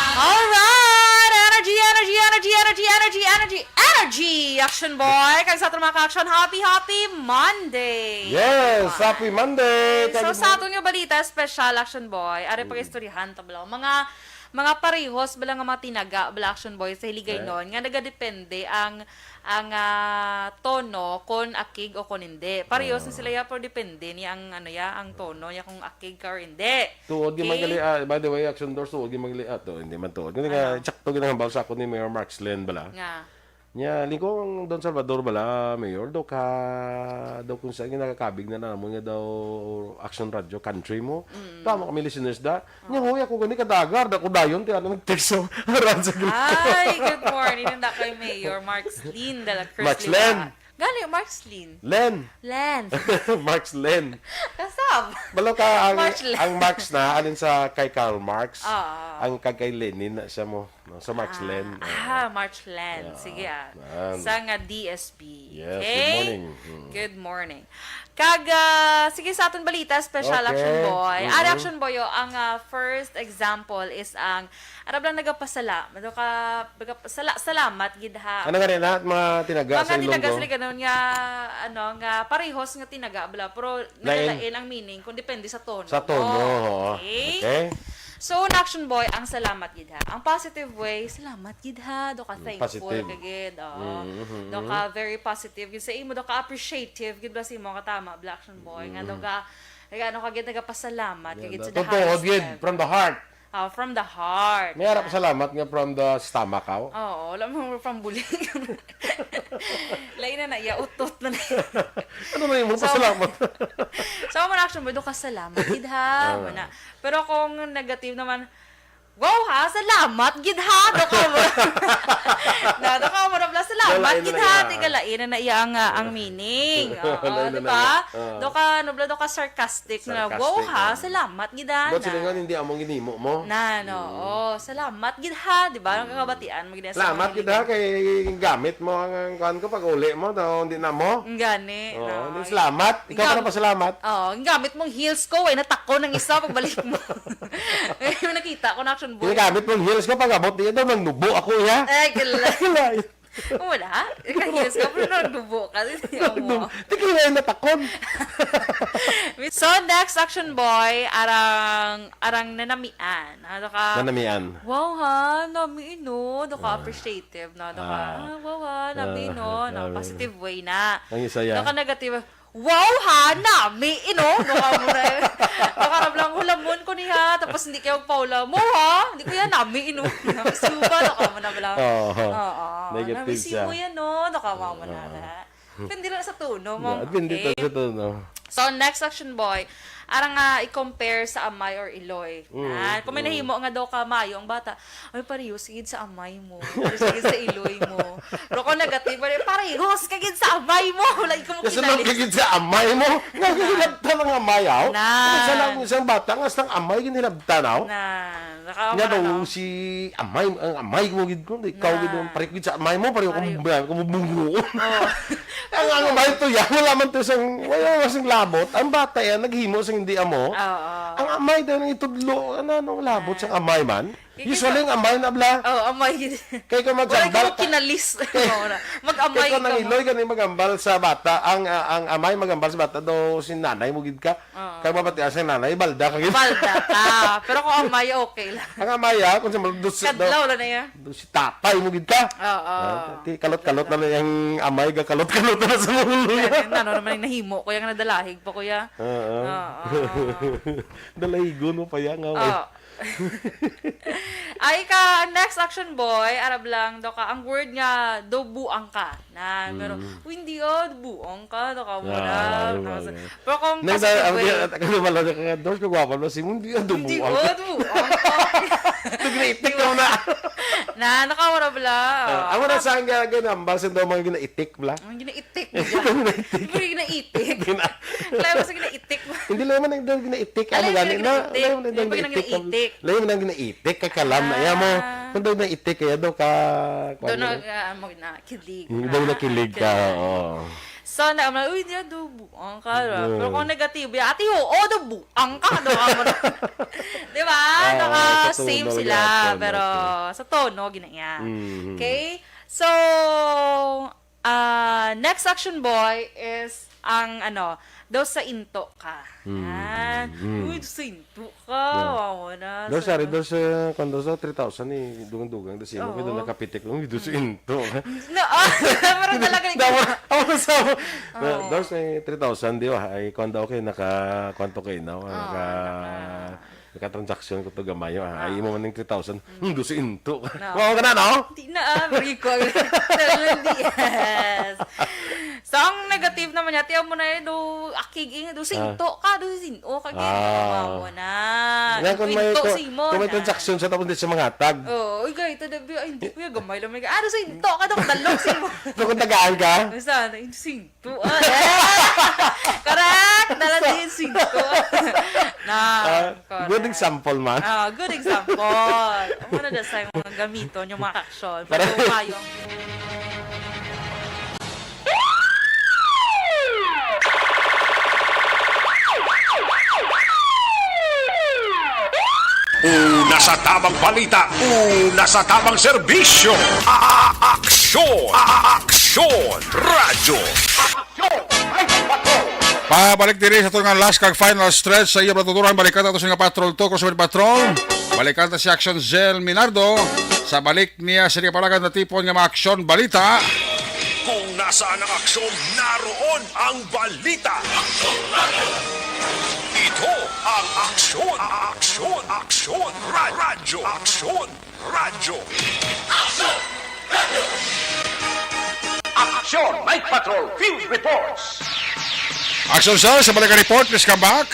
Alright! Energy, energy, energy, energy, energy, energy, energy, Action Boy! Kag sa aton mga ka-action, happy, happy Monday! Yes! Happy Monday! So, Kag- sa aton nga balita espesyal, Action Boy, ari Mm. pag-istoryahan ta bala. Mga, mga parehos bala nga mga tinaga bala, Action Boy, sa Hiligaynon, Eh? nga nagadepende ang, ang, ah, tono kon akig o kon hindi. Parehos na Ah. sila ya, pero depende ni ang, ano ya, ang tono niya kung akig ka or hindi. Tuod gyud Okay? Magali, ah, by the way, Action Doors, tuod gyud Magali, ah, to, hindi man tuod. Hindi nga, Ano? Tsakto gyud ang hambal sa ako ni Mayor Mark Slen bala. Nga. Nya, lingkod ang Don Salvador bala, Mayor, daw ka, daw kung saan nga nakakabig na namon nga daw Action Radio Country mo. Mm. Tama kami listeners da. Nya, Oh. Hoy, ako gani kadagar, da ko dayon, ti ano nag-text sa aran sa grupo. Hi, good morning. Nanda kay Mayor Mark Slen de la Cruz Mark Slen. Liwa. Gali, Mark Slen. Len. Len. Mark Slen. Kasab. Balo ka, ang, Mark Slen. Ang Marx na, alin sa kay Karl Marx, Ah. ang kag kay Lenin na siya mo. No? So, Mark Ah, Slen. ah, Oo. Mark Slen. Yeah. Sige, ah. Yan. Sa nga D S P. Yes, Okay? Good morning. Mm. Good morning. Kag, ah, sige, sa aton balita, special Okay. Action Boy. Mm-mm. Ari, Action Boy, oh, ang, ah, first example is ang, ano ba lang, nagapasala-, nagaka-, nagapasala-, salamat gid, ha. Ano nga rin, lahat mga tinaga Mga sa tinaga Ilonggo? Sa Ilonggo nga, ano, nga parehos nga tinaga, bala, pero Lain. nagalain ang meaning kung depende sa tono. Sa tono, oo. Okay? Okay. So, un, Action Boy, ang salamat gid ha. Ang positive way, salamat gid ha. Do ka Mm, thankful positive. ka gid, oo. Mm, mm, Do mm. ka very positive gid sa imo, do ka appreciative gid ba sa imo katama, Black Action Boy, nga Mm. do ka, nag-ano ka gid, nagapasalamat ka Yeah, gid the sa the totoo highest gid, level. From the heart. Ah, from the heart. May harap salamat nga from the stomach, aw. Oo, wala mo from buling. Lain na na, iya, utot na na. Ano na yung So, pasalamat? So, man, Action Boy, do ka salamat gid ha, Ah. man na. Pero kung negative naman, "Wow ha, salamat gid ha, do ka mo." Na, do ka mo na pala, "Salamat Wala, yun gid na ha, nga. Tiga lain na na iya ang, ah, ang meaning." Oo, Wala, yun di na ba? Nga. Oo. Do ka, ano bala, do ka sarcastic na, Sarcastic, "Wow ha, oo. salamat gid ha." Ba't sila Na. nga hindi among ginimo mo? Na, no, Mm. oh, salamat gid ha, di ba? Ang kakabatian mo gid sa Salamat mga gid ha, hilingan. Kay gamit mo ang, ang kuwan ko pag uli mo, daw hindi na mo. Ang gani, Oo, no? hindi, salamat. Ikaw Gam- pa na pasalamat. Oo, ang gamit mong heels ko, eh, natakon ang isa pagbalik mo. Yung nakita ko na Action Boy. Ginagamit mong heels ko, pag abot niya daw, nang nubo ako, ya. Eh, gala. Gala. Wala. Ikaw heels ka, pero nagdubo ka. Hindi mo. Nagdubo. Di ko na yung natakon. So, next, Action Boy, arang, arang nanamian. Ano ka? Nanamian. Wow, ha? Nami, no? Do ka Ah. appreciative, no? Do ka, Ah. ah, wow, ha? Nami, Ah, no? No, ah, positive way na. Ang isa, ya. Do ka negative, "Wow, ha? Nami, ino?" No, ka mo na. Baka na lang, "Hulamon ko niya." Tapos hindi kayo paula, "Mo, ha? Hindi ko yan, nami, ino?" Suba, no, ka mo na lang. Oo. Oo. Negative Nami, siya. Simo yan, no? No, ka mo na, Oo. ha? Depende lang sa tono mo. Yeah, depende Okay. sa tono. So, next action, boy. Ara nga i-compare sa amay or iloy. Mm, Na, kung may mm. nahimo nga daw ka mayo ang bata, "Ay, parehos gid sa amay mo. Parehos gid sa iloy mo." Pero kung negative, pare, "Parehos ka gid sa amay mo." Wala ko mo Kasunod kinalis. ka gid sa amay mo. Nga, gihilabtan ang amay, aw. Na. Sa lang isang bata, nga sang amay, ginhilabtan, aw. Na, naka-, Nga ano, daw no? si amay, ang amay mo gid ko, ikaw Na. gid ang pareho gid sa amay mo, pareho Pareho. kung, kung bungo. Oh. Ang, ang amay to yan, wala man to sang, wala man sang labot. Ang bata yan, naghimo sang hindi amo. Oo. Ang amay daw nang itudlo, ano, anong labot sang amay man? Kikita- Usually, ang amay na bla. Oh, amay gid. Kay kung Wala magsambal ka ka, kinalis. kay, Wala. Mag-amay kay kung ka ang mo. iloy, gani magambal sa bata, ang, ah, ang amay magambal sa bata, daw si nanay mo gid ka. Oo. Kay mabatian sa nanay, balda ka gid. Balda ka. Pero kung amay, okay lang. Ang amay, ah, kung sa mal-, dos-, Kadlaw do-, lang na yan. do-, si tatay mo gid ka. Oo. Ah, ti-, kalot-kalot na lang yung amay, gakalot-kalot na sa ulo niya. Yan, yan, ano naman yung nahimo, kuya, nga nadalahig pa, kuya. Oo. Oo. Dalahigon mo pa yan, nga, Oh. Ay ka, ang next action, boy, arab lang daw ka, ang word nga, daw buang ka. Na, pero, Mm. "Uy, hindi, ah, buang ka, daw ka mo Ah, na." ano ba Tapos, yan? pero kung Nang kasi da-, ang pwede gina-, ano pala, naka-endorse ko, gwapa na si Mundi, ah, Hindi, dubuang. oh, dubuang ka. Nagnitik ka na. Na, nakawara bala. Ah, amo na sa ang gina-, ginambal sa daw mga ginaitik bala. Ang ginaitik. Ginaitik. Hindi ginaitik. Gina- Kaya mo sa ginaitik mo. Hindi lang man ang daw ginaitik, Alay, amo gani na, ginaitik. alay mo na daw Yung pag ginaitik, ginaitik. alay mo na ginaitik, kakalam na, iya mo. Ah. Kung daw naitik, kaya daw ka, Doon kuwan na, na. ah, amo na, kilig. Yung daw Ah, nakilig ka, kilig. oo. So, na, uy, niya, dubuang ka, ah. Mm. Pero kung negatibo, ya, ate, oo, dubuang ka, daw ka mo na. Di ba? Ah, Naka-same sa tono sila, gyapon, pero okay. sa tono, ginaya. Mhm. Okay? So, ah, next action, boy, is ang, ano, daw sa into ka. Mm, Ah, mm. uy, sa into ka, Yeah. wow na, Daw, sa sorry, daw sa, kung daw sa three thousand, eh, dugang-dugang, daw sa imo, Oo. kaya daw nakapitik lang, daw sa into ka. No, ah, pero talaga Daw, ikaw. ako sa, Oo. daw sa three thousand, di ba? Ay, kung daw kayo, naka, kwanto kayo, no? Oo, Naka, naka- naka-transaction ko to gamay, ah. Ah. Ay, imo man yung three thousand. Hmm, dosi into. No. Wow ka na, no? Di na, ah, very cool. Talagang di, yes. So, ang negative naman niya, tiyan mo na yun, do, akig, eh, do, Ah. sinto ka, do, sinto ka, Ah. ginawa mo na. Nga, kung may, Kwento kung, si mo kung may na. transaction sa tapos di siya mangatag. Oo, uy, gay, ito, dabi, ay, hindi, kuya, gamay lang, may, ah, do, sinto ka, do, dalog si mo. So, kung tagaan ka? Basta, na, yung sinto, ah, eh. Correct! Dala So, din, sinto. Na, Ah, good correct. example, man. Ah, good example. Ang muna na sa mga gamiton, yung mga action. Para Pero kayo ang Una sa tamang balita, una sa tamang serbisyo. A-, a-, aksyon, a-, a-, aksyon, radyo. Pabalik diri sa aton nga last kag final stretch sa iya patuturan. Balikan nato sa nga patrol to, Crossover Patrol. Balikan ta si Action Zell Minardo sa balik niya sa kapalagan na tipon nga mga aksyon balita. Kung nasaan ang aksyon, naroon ang balita. Ito ang aksyon, aksyon, aksyon, ra-, radyo, aksyon, radyo. Aksyon, Night Patrol Field Reports. Action, sir, sa balik report, please come back.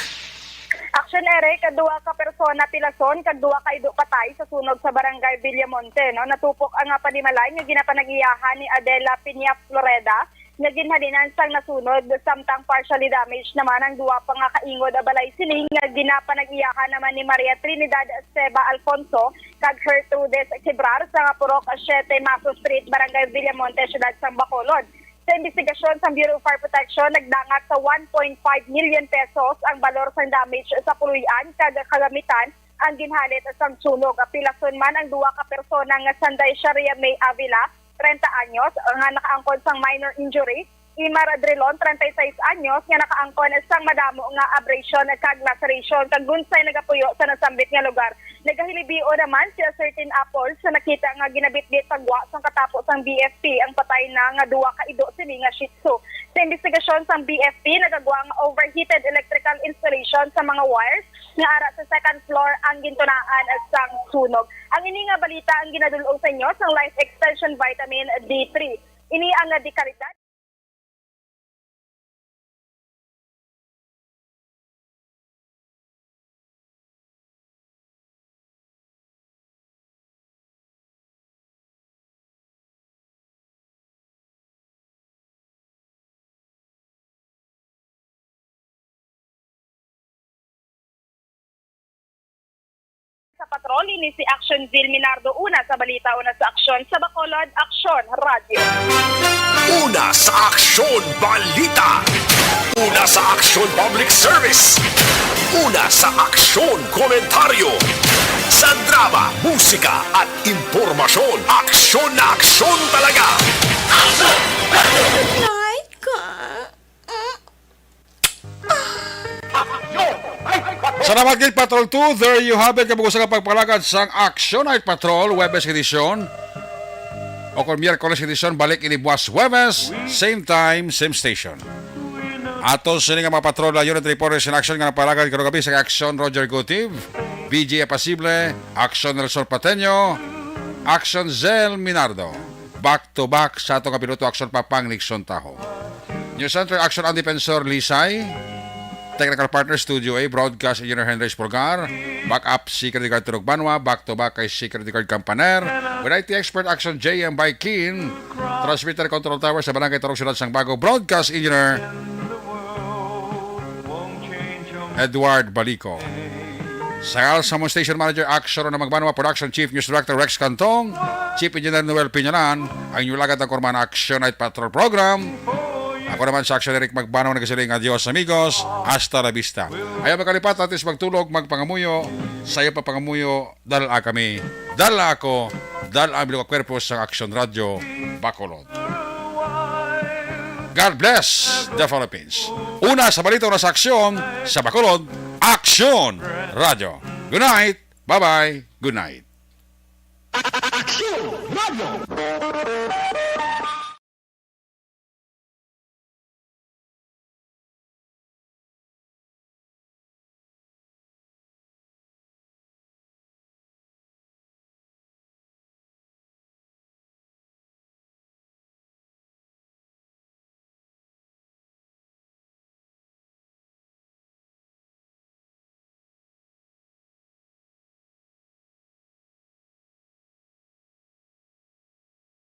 Action, Eric, duha ka persona pilason kag duha ka ido patay sa sunog sa barangay Villamonte, no? Natupok ang, ah, panimalay nga ginapanag-iyahan ni Adela Piña Floreda nga ginhalinan sang nasunog, samtang partially damaged naman ang duha pa nga kaingod, ah, balay siling nga ginapanag-iyahan naman ni Maria Trinidad Seba Alfonso kag Gertrudes Quibrar sa purok siete Mazo Street, Barangay Villamonte, Siyudad sang Bacolod. Sa imbestigasyon sang Bureau of Fire Protection, nagdangat sa one point five million pesos ang balor sang damage sa puloy-an kag kagamitan ang ginhalit sang sunog. Pilason man ang duha ka persona nga sanday Sharia May Avila, treinta anyos, nga nakaangkon sang minor injury, Imar Drilon, treinta y seis anyos, nga nakaangkon sang madamo nga abrasion kag laceration, kag lunsay nagapuyo sa nasambit nga lugar. Nagahilibion naman si Certain Apples sa nakita nga ginabitbit sa gwa sang katapo sang B F P ang patay na nga duha ka ido sini nga Shih Tzu. Sa imbestigasyon sang B F P, nagagwa nga overheated electrical installation sa mga wires nga ara sa second floor ang gintunaan sang sunog. Ang ini nga balita ang ginadul-ong sa inyo sang Life Extension Vitamin D three. Ini ang dekalidad. Sa patrol, ini si Action Zil Minardo. Una sa balita, una sa aksyon, sa Bacolod, Aksyon Radyo. Una sa aksyon, balita. Una sa aksyon, public service. Una sa aksyon, komentaryo. Sa drama, musika, at impormasyon, aksyon na aksyon talaga. Night ka. Salamat gid, Patrol two. There you have it. Kabugusan nga pagpalagad sang Action Night Patrol, Webes edisyon. O kung Miyerkules edisyon, balik ini buwas Webes, same time, same station. Ato sini nga mga patrol na unit reporters in action nga napalagad karong gabi sa Action Roger Gutiv, B J Apasible, Action Nelson Pateño, Action Zel Minardo. Back to back sa ato nga piloto action, Papang Nixon Taho. News Center Action, ang Defensor Lisay. Technical partner, Studio A, Broadcast Engineer Henry Espolgar. Backup, Security Guard Turog Banwa. Back to back kay Security Guard Campaner. With I T expert, Action J M by Keen. Transmitter Control Tower sa Barangay Turog, Siyudad sang Bago. Broadcast Engineer Edward Balico. Sa Alsamon Station Manager, Action Ronald Magbanwa. Production Chief, News Director Rex Cantong. Chief Engineer Noel Piñanan. Ang inyong lagad ang Kurman Action Night Patrol Program. Ako naman sa Action, Eric Magbanwa, nagasiling, "Adios, amigos. Hasta la vista." Ayaw magkalipat, atis magtulog, magpangamuyo. Sayo pa pangamuyo, dala kami, dala ako, dala ang bilog nga kwerpo sa Action Radyo, Bacolod. God bless the Philippines. Una sa balita, una sa aksyon, sa Bacolod, Aksyon Radyo. Good night. Bye-bye. Good night. Aksyon Radyo.